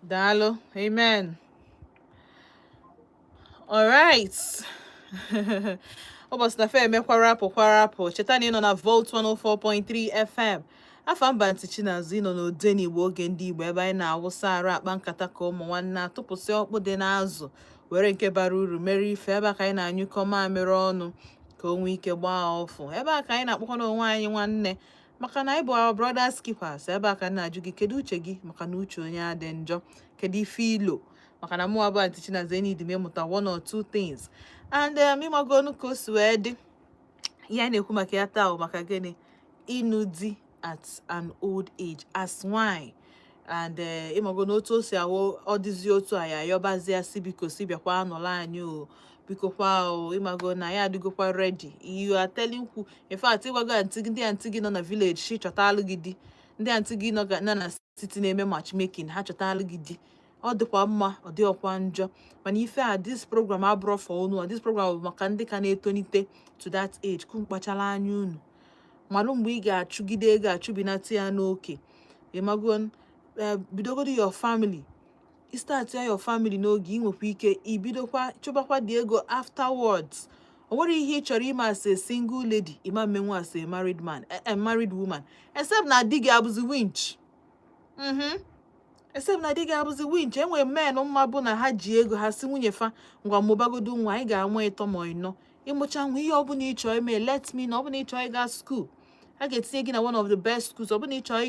Daalụ, amen. Alright, ụbọchị na fe emekwara apụ kwara apụ. Cheta na ị nọ na Volt 104.3 FM. Afa mba ntị Chinazụ, ị nọ n'Odenigbo, oge ndị Igbo, ebe anyị na-awụsa arụ, akpa nkata ka ụmụ nwanne, atụpụsị ọkpụ dị n'azụ, were nke bara uru mere ife. Ebe a ka anyị na-anyụkọ mamịrị ọnụ ka o nwee ike gbaa ọfụ. Ebe a ka anyị na-akpọkọ n'onwe anyị nwanne, maka na anyị bụ our brothers keepers. Ebe a ka m na-ajụ gị, kedu uche gị? Maka na uche onye adị njọ. Kedu ife ilo? Maka na mụnwa bụ Aunty Chinazụ enid m ịmụta one or two things and ịmagonu ka o si wee dị. Ihe anyị na-ekwu maka ya taa bụ maka gịnị? Ịnụ di at an old age as nwanyị and ịmago na otu o si awụ, ọ dịzi otu a ya ayọbazie si biko si bịakwa anọrọ anyị o. Biko kwa o, ịmago na ya adịgokwa ready. You are telling kwu, in fact, ịgwago aunty gị, ndị aunty gị nọ na village shi chọtalụ gị di, ndị aunty gị nọ na city na-eme matchmaking, ha chọtalụ gị di. Ọ dịkwa mma, ọ dịghọkwa njọ, mana ife a, this program abụrọ for unu a. This program bụ maka ndị ka na-etonite to that age. Kụ mkpachala anya unu malụ mgbe ị ga-achụgide ego, achụbinata ya n'oke. Ịmago, bidogodi your family, start ya your family n'oge. Ị nwekwa ike ibidokwa chụbakwa dị ego afterwards. O nwere ihe ị chọrọ ime as a single lady, ịma mmenwu as a married man, a married woman, except na di gị abụzi winch. Except na di gị abụzi winch. Enwere men mma bụ na ha ji ego ha si nwunye fa, "Ngwa, mụbagodo nwa, anyị ga-amụ ịtọ ma ịnọ." Ịmụcha nwa, ihe ọbụla ị chọọ ime, let me na ọbụla ị chọọ ịga school, a ga-etinye gị na one of the best schools. Ọbụla ị chọọ.